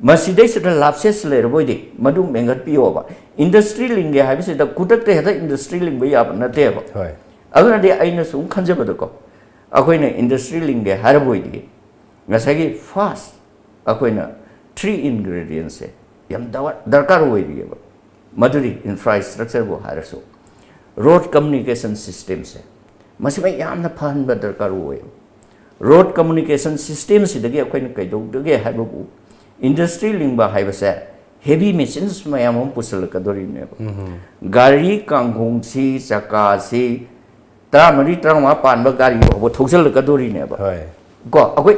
ꯃꯁꯤꯗꯩꯁꯤꯗ ꯂꯥꯞꯁꯦꯁ ꯂꯩꯔꯕꯣꯏꯗꯤ ꯃꯗꯨ ꯃꯦꯟꯈꯠꯄꯤꯌꯣꯕ꯫ ꯏꯟꯗꯁꯇ꯭ꯔꯤ ꯂꯤꯡꯒꯦ ꯍꯥꯏꯕꯁꯤꯗ ꯈꯨꯗꯛꯇ ꯍꯦꯛꯇ ꯏꯟꯗꯁꯇ꯭ꯔꯤ ꯂꯤꯡꯕ ꯌꯥꯕ ꯅꯠꯇꯦꯕ꯫ ꯍꯣꯏ꯫ ꯑꯗꯨꯅꯗꯤ ꯑꯩꯅ ꯁꯨꯝ ꯈꯟꯖꯕꯗꯀꯣ, ꯑꯩꯈꯣꯏꯅ ꯏꯟꯗꯁꯇ꯭ꯔꯤ ꯂꯤꯡꯒꯦ ꯍꯥꯏꯔꯕꯣꯏꯗꯤ ꯉꯁꯥꯏꯒꯤ ꯐꯥꯔꯁ ꯑꯩꯈꯣꯏꯅ ꯊ꯭ꯔꯤ ꯏꯟꯒ꯭ꯔꯤꯗꯤꯌꯦꯟꯁꯦ ꯌꯥꯝ ꯗꯔꯀꯥꯔ ꯑꯣꯏꯔꯤꯑꯕ꯫ ꯃꯗꯨꯗꯤ ꯏꯟꯐ꯭ꯔꯥꯁ꯭ꯇ꯭ꯔꯛꯆꯔꯕꯨ ꯍꯥꯏꯔꯁꯨ, ꯔꯣꯗ ꯀꯝꯃꯨꯅꯤꯀꯦꯁꯟ ꯁꯤꯁꯇꯦꯝꯁꯦ ꯃꯁꯤꯃ ꯌꯥꯝꯅ ꯐꯍꯟꯕ ꯗꯔꯀꯥꯔ ꯑꯣꯏ꯫ ꯔꯣꯗ ꯀꯝꯃꯨꯅꯤꯀꯦꯁꯟ ꯁꯤꯁꯇꯦꯝꯁꯤꯗꯒꯤ ꯑꯩꯈꯣꯏꯅ ꯀꯩꯗꯧꯗꯒꯦ ꯍꯥꯏꯕꯕꯨ, ꯏꯟꯗꯁꯇ꯭ꯔꯤ ꯂꯤꯡꯕ ꯍꯥꯏꯕꯁꯦ ꯍꯦꯚꯤ ꯃꯦꯆꯤꯟꯁ ꯃꯌꯥꯝ ꯑꯃ ꯄꯨꯁꯤꯜꯂꯛꯀꯗꯣꯔꯤꯕꯅꯦꯕ꯫ ꯒꯥꯔꯤ ꯀꯥꯡꯈꯣꯡꯁꯤ, ꯆꯀꯥꯁꯤ, ꯇꯔꯥꯃꯔꯤ ꯇꯔꯥꯃꯉꯥ ꯄꯥꯟꯕ ꯒꯥꯔꯤ ꯐꯥꯎꯕ ꯊꯧꯖꯤꯜꯂꯛꯀꯗꯣꯔꯤꯅꯦꯕ꯫ ꯍꯣꯏ꯫ ꯀꯣ, ꯑꯩꯈꯣꯏ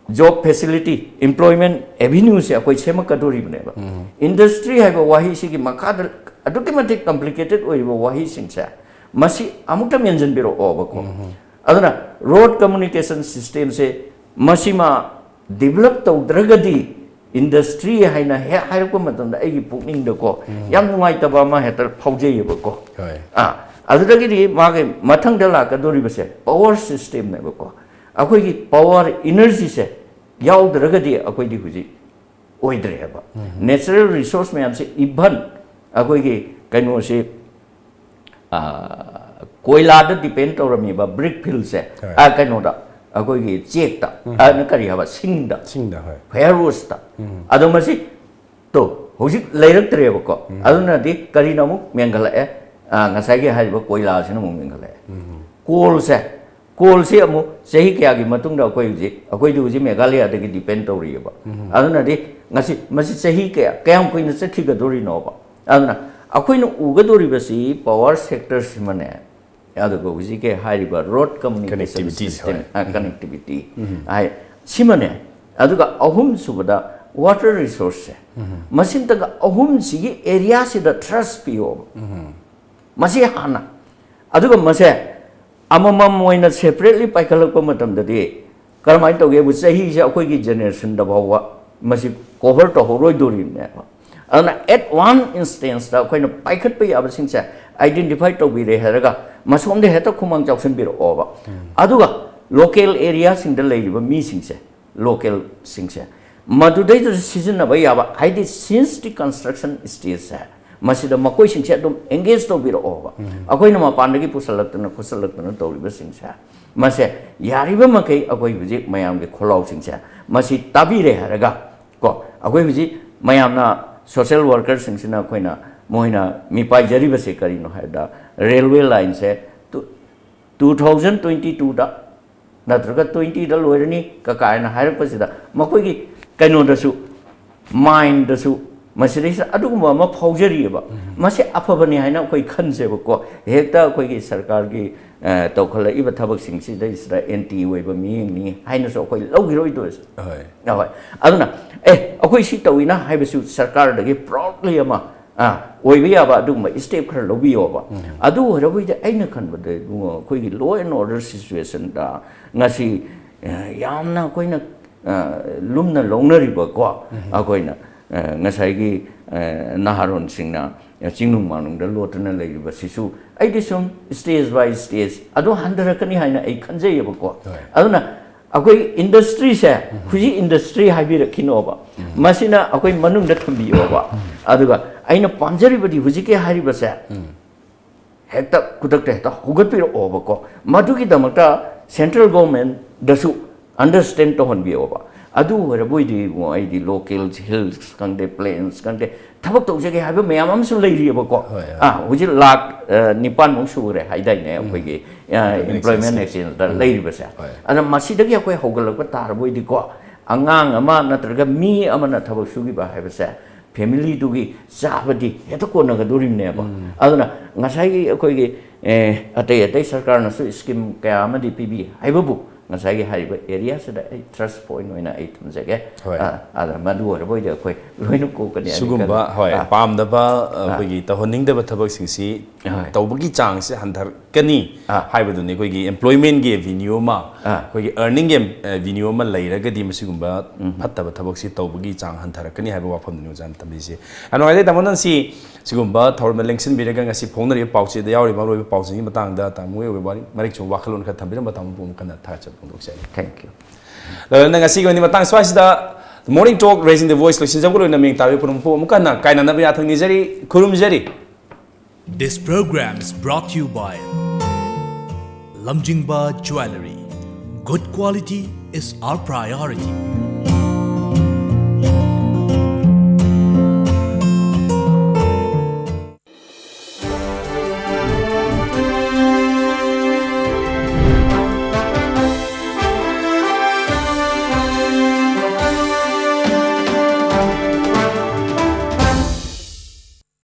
ꯖꯣꯕ ꯐꯦꯁꯤꯂꯤꯇꯤ, ꯏꯝꯄ꯭ꯂꯣꯏꯃꯦꯟ ꯑꯦꯚꯤꯅ꯭ꯌꯨꯁꯦ ꯑꯩꯈꯣꯏ ꯁꯦꯝꯃꯛꯀꯗꯣꯔꯤꯕꯅꯦꯕ꯫ ꯏꯟꯗꯁꯇ꯭ꯔꯤ ꯍꯥꯏꯕ ꯋꯥꯍꯩꯁꯤꯒꯤ ꯃꯈꯥꯗ ꯑꯗꯨꯛꯀꯤ ꯃꯇꯤꯛ ꯀꯝꯄ꯭ꯂꯤꯀꯦꯇꯦꯠ ꯑꯣꯏꯔꯤꯕ ꯋꯥꯍꯩꯁꯤꯡꯁꯦ, ꯃꯁꯤ ꯑꯃꯨꯛꯇ ꯃꯦꯟꯁꯤꯟꯕꯤꯔꯛꯑꯣꯕꯀꯣ꯫ ꯑꯗꯨꯅ ꯔꯣꯗ ꯀꯝꯃꯨꯅꯤꯀꯦꯁꯟ ꯁꯤꯁꯇꯦꯝꯁꯦ ꯃꯁꯤꯃ ꯗꯤꯕꯂꯞ ꯇꯧꯗ꯭ꯔꯒꯗꯤ, ꯏꯟꯗꯁꯇ꯭ꯔꯤ ꯍꯥꯏꯅ ꯍꯦꯛ ꯍꯥꯏꯔꯛꯄ ꯃꯇꯝꯗ ꯑꯩꯒꯤ ꯄꯨꯛꯅꯤꯡꯗꯀꯣ ꯌꯥꯝ ꯅꯨꯡꯉꯥꯏꯇꯕ ꯑꯃ ꯍꯦꯛꯇ ꯐꯥꯎꯖꯩꯌꯦꯕꯀꯣ꯫ ꯍꯣꯏ꯫ ꯑꯥ, ꯑꯗꯨꯗꯒꯤꯗꯤ ꯃꯥꯒꯤ ꯃꯊꯪꯗ ꯂꯥꯛꯀꯗꯣꯔꯤꯕꯁꯦ ꯄꯋꯥꯔ ꯁꯤꯁꯇꯦꯝꯅꯦꯕꯀꯣ꯫ ꯑꯩꯈꯣꯏꯒꯤ ꯄꯋꯥꯔ ꯏꯅꯔꯖꯤꯁꯦ ꯌꯥꯎꯗ꯭ꯔꯒꯗꯤ ꯑꯩꯈꯣꯏꯗꯤ ꯍꯧꯖꯤꯛ ꯑꯣꯏꯗ꯭ꯔꯦꯕ꯫ ꯅꯦꯆꯔꯦꯜ ꯔꯤꯁꯣꯔꯁ ꯃꯌꯥꯝꯁꯦ, ꯏꯚꯟ ꯑꯩꯈꯣꯏꯒꯤ ꯀꯩꯅꯣꯁꯤ, ꯑ, ꯀꯣꯏꯂꯥꯗ ꯗꯤꯄꯦꯟ ꯇꯧꯔꯝꯃꯤꯕ ꯕ꯭ꯔꯤꯛ ꯐꯤꯜꯁꯦ, ꯍꯣꯏ꯫ ꯑ, ꯀꯩꯅꯣꯗ, ꯑꯩꯈꯣꯏꯒꯤ ꯆꯦꯛꯇ, ꯑ, ꯀꯔꯤ ꯍꯥꯏꯕ, ꯁꯤꯡꯗ, ꯁꯤꯡꯗ, ꯍꯣꯏ꯫ ꯐꯥꯏꯌꯔꯋꯨꯗꯁꯇ꯫ ꯑꯗꯣ ꯃꯁꯤ ꯇꯣ ꯍꯧꯖꯤꯛ ꯂꯩꯔꯛꯇ꯭ꯔꯦꯕꯀꯣ꯫ ꯑꯗꯨꯅꯗꯤ ꯀꯔꯤꯅ ꯑꯃꯨꯛ ꯃꯦꯟꯈꯠꯂꯛꯑꯦ? ꯑ, ꯉꯁꯥꯏꯒꯤ ꯍꯥꯏꯔꯤꯕ ꯀꯣꯏꯂꯥꯁꯤꯅ ꯑꯃꯨꯛ ꯃꯦꯟꯈꯠꯂꯛꯑꯦ꯫ ꯀꯣꯜꯁꯦ, ꯀꯣꯜꯁꯤ ꯑꯃꯨꯛ ꯆꯍꯤ ꯀꯌꯥꯒꯤ ꯃꯇꯨꯡꯗ ꯑꯩꯈꯣꯏ ꯍꯧꯖꯤꯛ, ꯑꯩꯈꯣꯏꯗꯤ ꯍꯧꯖꯤꯛ ꯃꯦꯘꯥꯂꯌꯥꯗꯒꯤ ꯗꯤꯄꯦꯟ ꯇꯧꯔꯤꯑꯕ꯫ ꯑꯗꯨꯅꯗꯤ ꯉꯁꯤ, ꯃꯁꯤ ꯆꯍꯤ ꯀꯌꯥ, ꯀꯌꯥꯝ ꯀꯨꯏꯅ ꯆꯠꯈꯤꯒꯗꯣꯔꯤꯅꯣꯕ? ꯑꯗꯨꯅ ꯑꯩꯈꯣꯏꯅ ꯎꯒꯗꯧꯔꯤꯕꯁꯤ ꯄꯋꯥꯔ ꯁꯦꯛꯇꯔꯁꯤꯃꯅꯦ, ꯑꯗꯨꯒ ꯍꯧꯖꯤꯛꯀꯤ ꯍꯥꯏꯔꯤꯕ ꯔꯣꯗ ꯀꯝꯃꯨꯅꯤꯀꯦꯁꯟ Connectivity, ꯁꯤꯁꯇꯦꯝ, ꯍꯣꯏ꯫ ꯀꯅꯦꯛꯇꯤꯚꯤꯇꯤ ꯍꯥꯏ, ꯁꯤꯃꯅꯦ꯫ ꯑꯗꯨꯒ ꯑꯍꯨꯝꯁꯨꯕꯗ ꯋꯥꯇꯔ ꯔꯤꯁꯣꯔꯁꯁꯦ, ꯃꯁꯤꯝꯇꯪꯒ ꯑꯍꯨꯝꯁꯤꯒꯤ ꯑꯦꯔꯤꯌꯥꯁꯤꯗ ꯊ꯭ꯔꯁ ꯄꯤꯌꯣꯕ꯫ ꯃꯁꯤ ꯍꯥꯟꯅ, ꯑꯗꯨꯒ ꯃꯁꯦ ꯑꯃꯃꯝ ꯑꯣꯏꯅ ꯁꯦꯄꯔꯦꯠꯂꯤ ꯄꯥꯏꯈꯠꯂꯛꯄ ꯃꯇꯝꯗꯗꯤ ꯀꯔꯝꯍꯥꯏꯅ ꯇꯧꯒꯦꯕꯨ, ꯆꯍꯤꯁꯦ ꯑꯩꯈꯣꯏꯒꯤ ꯖꯦꯅꯦꯔꯦꯁꯟꯗ ꯐꯥꯎꯕ ꯃꯁꯤ ꯀꯣꯚꯔ ꯇꯧꯍꯧꯔꯣꯏꯗꯣꯔꯤꯕꯅꯦꯕ꯫ ꯑꯗꯨꯅ at one instance ꯇ ꯑꯩꯈꯣꯏꯅ ꯄꯥꯏꯈꯠꯄ ꯌꯥꯕꯁꯤꯡꯁꯦ ꯑꯥꯏꯗꯦꯟꯇꯤꯐꯥꯏ ꯇꯧꯕꯤꯔꯦ ꯍꯥꯏꯔꯒ ꯃꯁꯣꯝꯗ ꯍꯦꯛꯇ ꯈꯨꯃꯥꯡ ꯆꯥꯎꯁꯤꯟꯕꯤꯔꯛꯑꯣꯕ꯫ ꯑꯗꯨꯒ ꯂꯣꯀꯦꯜ ꯑꯦꯔꯤꯌꯥꯁꯤꯡꯗ ꯂꯩꯔꯤꯕ ꯃꯤꯁꯤꯡꯁꯦ, ꯂꯣꯀꯦꯜꯁꯤꯡꯁꯦ ꯃꯗꯨꯗꯩꯗꯨꯗ ꯁꯤꯖꯤꯟꯅꯕ ꯌꯥꯕ, ꯍꯥꯏꯗꯤ since the construction stage ꯁꯦ, ꯃꯁꯤꯗ ꯃꯈꯣꯏꯁꯤꯡꯁꯦ ꯑꯗꯨꯝ engage ꯇꯧꯕꯤꯔꯛꯑꯣꯕ꯫ ꯑꯩꯈꯣꯏꯅ ꯃꯄꯥꯟꯗꯒꯤ ꯄꯨꯁꯜꯂꯛꯇꯅ ꯈꯣꯠꯆꯜꯂꯛꯇꯅ ꯇꯧꯔꯤꯕꯁꯤꯡꯁꯦ, ꯃꯁꯦ ꯌꯥꯔꯤꯕ ꯃꯈꯩ ꯑꯩꯈꯣꯏ ꯍꯧꯖꯤꯛ ꯃꯌꯥꯝꯒꯤ ꯈꯣꯜꯂꯥꯎꯁꯤꯡꯁꯦ ꯃꯁꯤ ꯇꯥꯕꯤꯔꯦ ꯍꯥꯏꯔꯒ ꯀꯣ, ꯑꯩꯈꯣꯏ ꯍꯧꯖꯤꯛ ꯃꯌꯥꯝꯅ social worker ꯁꯤꯡꯁꯤꯅ ꯑꯩꯈꯣꯏꯅ, ꯃꯣꯏꯅ ꯃꯤꯄꯥꯏꯖꯔꯤꯕꯁꯦ ꯀꯔꯤꯅꯣ ꯍꯥꯏꯕꯗ, railway line ꯁꯦ two thousand twenty two ꯗ ꯅꯠꯇ꯭ꯔꯒ twenty ꯗ ꯂꯣꯏꯔꯅꯤ ꯀꯀꯥꯏꯅ ꯍꯥꯏꯔꯛꯄꯁꯤꯗ, ꯃꯈꯣꯏꯒꯤ ꯀꯩꯅꯣꯗꯁꯨ, mind ꯗꯁꯨ ꯃꯁꯤꯗꯩꯁꯤꯗ ꯑꯗꯨꯒꯨꯝꯕ ꯑꯃ ꯐꯥꯎꯖꯔꯤꯑꯕ꯫ ꯃꯁꯤ ꯑꯐꯕꯅꯤ ꯍꯥꯏꯅ ꯑꯩꯈꯣꯏ ꯈꯟꯖꯦꯕꯀꯣ꯫ ꯍꯦꯛꯇ ꯑꯩꯈꯣꯏꯒꯤ ꯁꯔꯀꯥꯔꯒꯤ, ꯑ, ꯇꯧꯈꯠꯂꯛꯏꯕ ꯊꯕꯛꯁꯤꯡꯁꯤꯗꯩꯁꯤꯗ anti ꯑꯣꯏꯕ ꯃꯤꯠꯌꯦꯡꯅꯤ ꯍꯥꯏꯅꯁꯨ ꯑꯩꯈꯣꯏ ꯂꯧꯈꯤꯔꯣꯏꯗꯣꯏꯁꯦ꯫ ꯍꯣꯏ꯫ ꯑꯍꯣꯏ꯫ ꯑꯗꯨꯅ, ꯑꯦ, ꯑꯩꯈꯣꯏ ꯁꯤ ꯇꯧꯏꯅ ꯍꯥꯏꯕꯁꯨ ꯁꯔꯀꯥꯔꯗꯒꯤ proudly ꯑꯃ, ꯑ, ꯑꯣꯏꯕ ꯌꯥꯕ ꯑꯗꯨꯒꯨꯝꯕ step ꯈꯔ ꯂꯧꯕꯤꯌꯣꯕ꯫ ꯑꯗꯨ ꯑꯣꯏꯔꯕꯣꯏꯗꯤ ꯑꯩꯅ ꯈꯟꯕꯗ ꯏꯕꯨꯡꯉꯣ, ꯑꯩꯈꯣꯏꯒꯤ law and order situation ꯗ ꯉꯁꯤ, ꯑ, ꯌꯥꯝꯅ ꯑꯩꯈꯣꯏꯅ, ꯑ, ꯂꯨꯝꯅ ꯂꯧꯅꯔꯤꯕꯀꯣ, ꯑꯩꯈꯣꯏꯅ, ꯑ, ꯉꯁꯥꯏꯒꯤ, ꯑ, ꯅꯍꯥꯔꯣꯟꯁꯤꯡꯅ ꯆꯤꯡꯅꯨꯡ ꯃꯥꯅꯨꯡꯗ ꯂꯣꯠꯇꯨꯅ ꯂꯩꯔꯤꯕꯁꯤꯁꯨ ꯑꯩꯗꯤ ꯁꯨꯝ stage by stage ꯑꯗꯨ ꯍꯟꯊꯔꯛꯀꯅꯤ ꯍꯥꯏꯅ ꯑꯩ ꯈꯟꯖꯩꯌꯦꯕꯀꯣ꯫ ꯍꯣꯏ꯫ ꯑꯗꯨꯅ ꯑꯩꯈꯣꯏ industry ꯁꯦ, ꯍꯧꯖꯤꯛ industry ꯍꯥꯏꯕꯤꯔꯛꯈꯤꯅꯣꯕ, ꯃꯁꯤꯅ ꯑꯩꯈꯣꯏ ꯃꯅꯨꯡꯗ ꯊꯝꯕꯤꯌꯣꯕ꯫ ꯑꯗꯨꯒ ꯑꯩꯅ ꯄꯥꯝꯖꯔꯤꯕꯗꯤ ꯍꯧꯖꯤꯛꯀꯤ ꯍꯥꯏꯔꯤꯕꯁꯦ ꯍꯦꯛꯇ ꯈꯨꯗꯛꯇ ꯍꯦꯛꯇ ꯍꯧꯒꯠꯄꯤꯔꯛꯑꯣꯕꯀꯣ꯫ ꯃꯗꯨꯒꯤꯗꯃꯛꯇ central government ꯗꯁꯨ understand ꯇꯧꯍꯟꯕꯤꯌꯣꯕ꯫ ꯑꯗꯨ ꯑꯣꯏꯔꯕꯣꯏꯗꯤ ꯏꯕꯨꯡꯉꯣ, ꯑꯩꯗꯤ local hills ꯈꯪꯗꯦ, plains ꯈꯪꯗꯦ, ꯊꯕꯛ ꯇꯧꯖꯒꯦ ꯍꯥꯏꯕ ꯃꯌꯥꯝ ꯑꯃꯁꯨ ꯂꯩꯔꯤꯑꯕꯀꯣ꯫ ꯍꯣꯏ, ꯍꯣꯏ꯫ ꯑꯥ, ꯍꯧꯖꯤꯛ ꯂꯥꯛ, ꯑ, ꯅꯤꯄꯥꯟꯃꯨꯛ ꯁꯨꯈ꯭ꯔꯦ ꯍꯥꯏꯗꯥꯏꯅꯦ ꯑꯩꯈꯣꯏꯒꯤ, ꯑ, Employment employment exchange. exchange ꯗ ꯂꯩꯔꯤꯕꯁꯦ꯫ ꯍꯣꯏ꯫ ꯑꯗ ꯃꯁꯤꯗꯒꯤ ꯑꯩꯈꯣꯏ ꯍꯧꯒꯠꯂꯛꯄ ꯇꯥꯔꯕꯣꯏꯗꯤꯀꯣ, ꯑꯉꯥꯡ ꯑꯃ ꯅꯠꯇ꯭ꯔꯒ ꯃꯤ ꯑꯃꯅ ꯊꯕꯛ ꯁꯨꯈꯤꯕ ꯍꯥꯏꯕꯁꯦ family ꯗꯨꯒꯤ ꯆꯥꯕꯗꯤ ꯍꯦꯛꯇ ꯀꯣꯟꯅꯒꯗꯣꯔꯤꯕꯅꯦꯕ꯫ ꯑꯗꯨꯅ ꯉꯁꯥꯏꯒꯤ ꯑꯩꯈꯣꯏꯒꯤ, ꯑꯦ, ꯑꯇꯩ ꯑꯇꯩ ꯁꯔꯀꯥꯔꯅꯁꯨ scheme ꯀꯌꯥ ꯑꯃꯗꯤ ꯄꯤꯕꯤ ꯍꯥꯏꯕꯕꯨ, ꯉꯁꯥꯏꯒꯤ ꯍꯥꯏꯔꯤꯕ area ꯁꯤꯗ ꯑꯩ thrust point ꯑꯣꯏꯅ ꯑꯩ ꯊꯝꯖꯒꯦ꯫ ꯍꯣꯏ꯫ ꯑ, ꯑꯗ ꯃꯗꯨ ꯑꯣꯏꯔꯕꯣꯏꯗꯤ ꯑꯩꯈꯣꯏ ꯂꯣꯏꯅ ꯀꯣꯛꯀꯅꯤ ꯑꯅꯤ ꯁꯤꯒꯨꯝꯕ, ꯈꯜꯂꯤ꯫ ꯍꯣꯏ, ꯑ, ꯄꯥꯝꯗꯕ, ꯑꯩꯈꯣꯏꯒꯤ ꯇꯧꯍꯟꯅꯤꯡꯗꯕ ꯊꯕꯛꯁꯤꯡꯁꯤ ꯍꯣꯏ꯫ ꯇꯧꯕꯒꯤ ꯆꯥꯡꯁꯦ ꯍꯟꯊꯔꯛꯀꯅꯤ ꯑꯥ꯫ ꯍꯥꯏꯕꯗꯨꯅꯤ ꯑꯩꯈꯣꯏꯒꯤ employment ꯒꯤ avenue ꯑꯃ, ꯑꯥ꯫ ꯑꯩꯈꯣꯏꯒꯤ earning ꯒꯤ avenue ꯑꯃ ꯂꯩꯔꯒꯗꯤ ꯃꯁꯤꯒꯨꯝꯕ ꯐꯠꯇꯕ ꯊꯕꯛꯁꯤ ꯇꯧꯕꯒꯤ ꯆꯥꯡ ꯍꯟꯊꯔꯛꯀꯅꯤ ꯍꯥꯏꯕ ꯋꯥꯐꯝꯗꯨꯅꯤ ꯑꯣꯖꯥꯅ ꯊꯝꯕꯤꯁꯦ꯫ ꯌꯥꯝ ꯅꯨꯡꯉꯥꯏꯖꯩ ꯇꯥꯃꯣ, ꯅꯪ ꯁꯤ ꯁꯤꯒꯨꯝꯕ ꯊꯧꯔꯝꯗ ꯂꯦꯡꯁꯤꯟꯕꯤꯔꯒ ꯉꯁꯤ ꯐꯣꯡꯅꯔꯤꯕ ꯄꯥꯎꯆꯦꯗ ꯌꯥꯎꯔꯤꯕ ꯃꯔꯨꯑꯣꯏꯕ ꯄꯥꯎꯁꯤꯡꯒꯤ ꯃꯇꯥꯡꯗ ꯇꯥꯃꯣꯒꯤ ꯑꯣꯏꯕ ꯋꯥꯔꯤ, ꯃꯔꯤꯛ ꯆꯨꯝꯕ ꯋꯥꯈꯜꯂꯣꯟ ꯈꯔ ꯊꯝꯕꯤꯔꯝꯕ ꯇꯥꯃꯣꯕꯨ ꯑꯃꯨꯛ ꯍꯟꯅ ꯊꯥꯒꯠꯆꯕ ꯐꯣꯡꯗꯣꯛꯆꯔꯤ꯫ Thank you꯫ ꯂꯣꯏꯔꯕ ꯉꯁꯤꯒꯤ ꯑꯣꯏꯅ ꯃꯇꯥꯡ ꯁ꯭ꯋꯥꯏꯁꯤꯗ Morning Talk, Raising the Voice ꯂꯣꯏꯁꯤꯟꯖꯕꯒ ꯂꯣꯏꯅ ꯃꯤꯡ ꯇꯥꯕꯤ ꯄꯨꯝꯅꯃꯛꯄꯨ ꯑꯃꯨꯛꯀ ꯍꯟꯅ ꯀꯥꯏꯅꯅꯕ ꯌꯥꯊꯪ ꯅꯤꯖꯔꯤ, ꯈꯨꯔꯨꯝꯖꯔꯤ꯫ This program is brought to you by Lamjingba Jewellery. Good quality is our priority.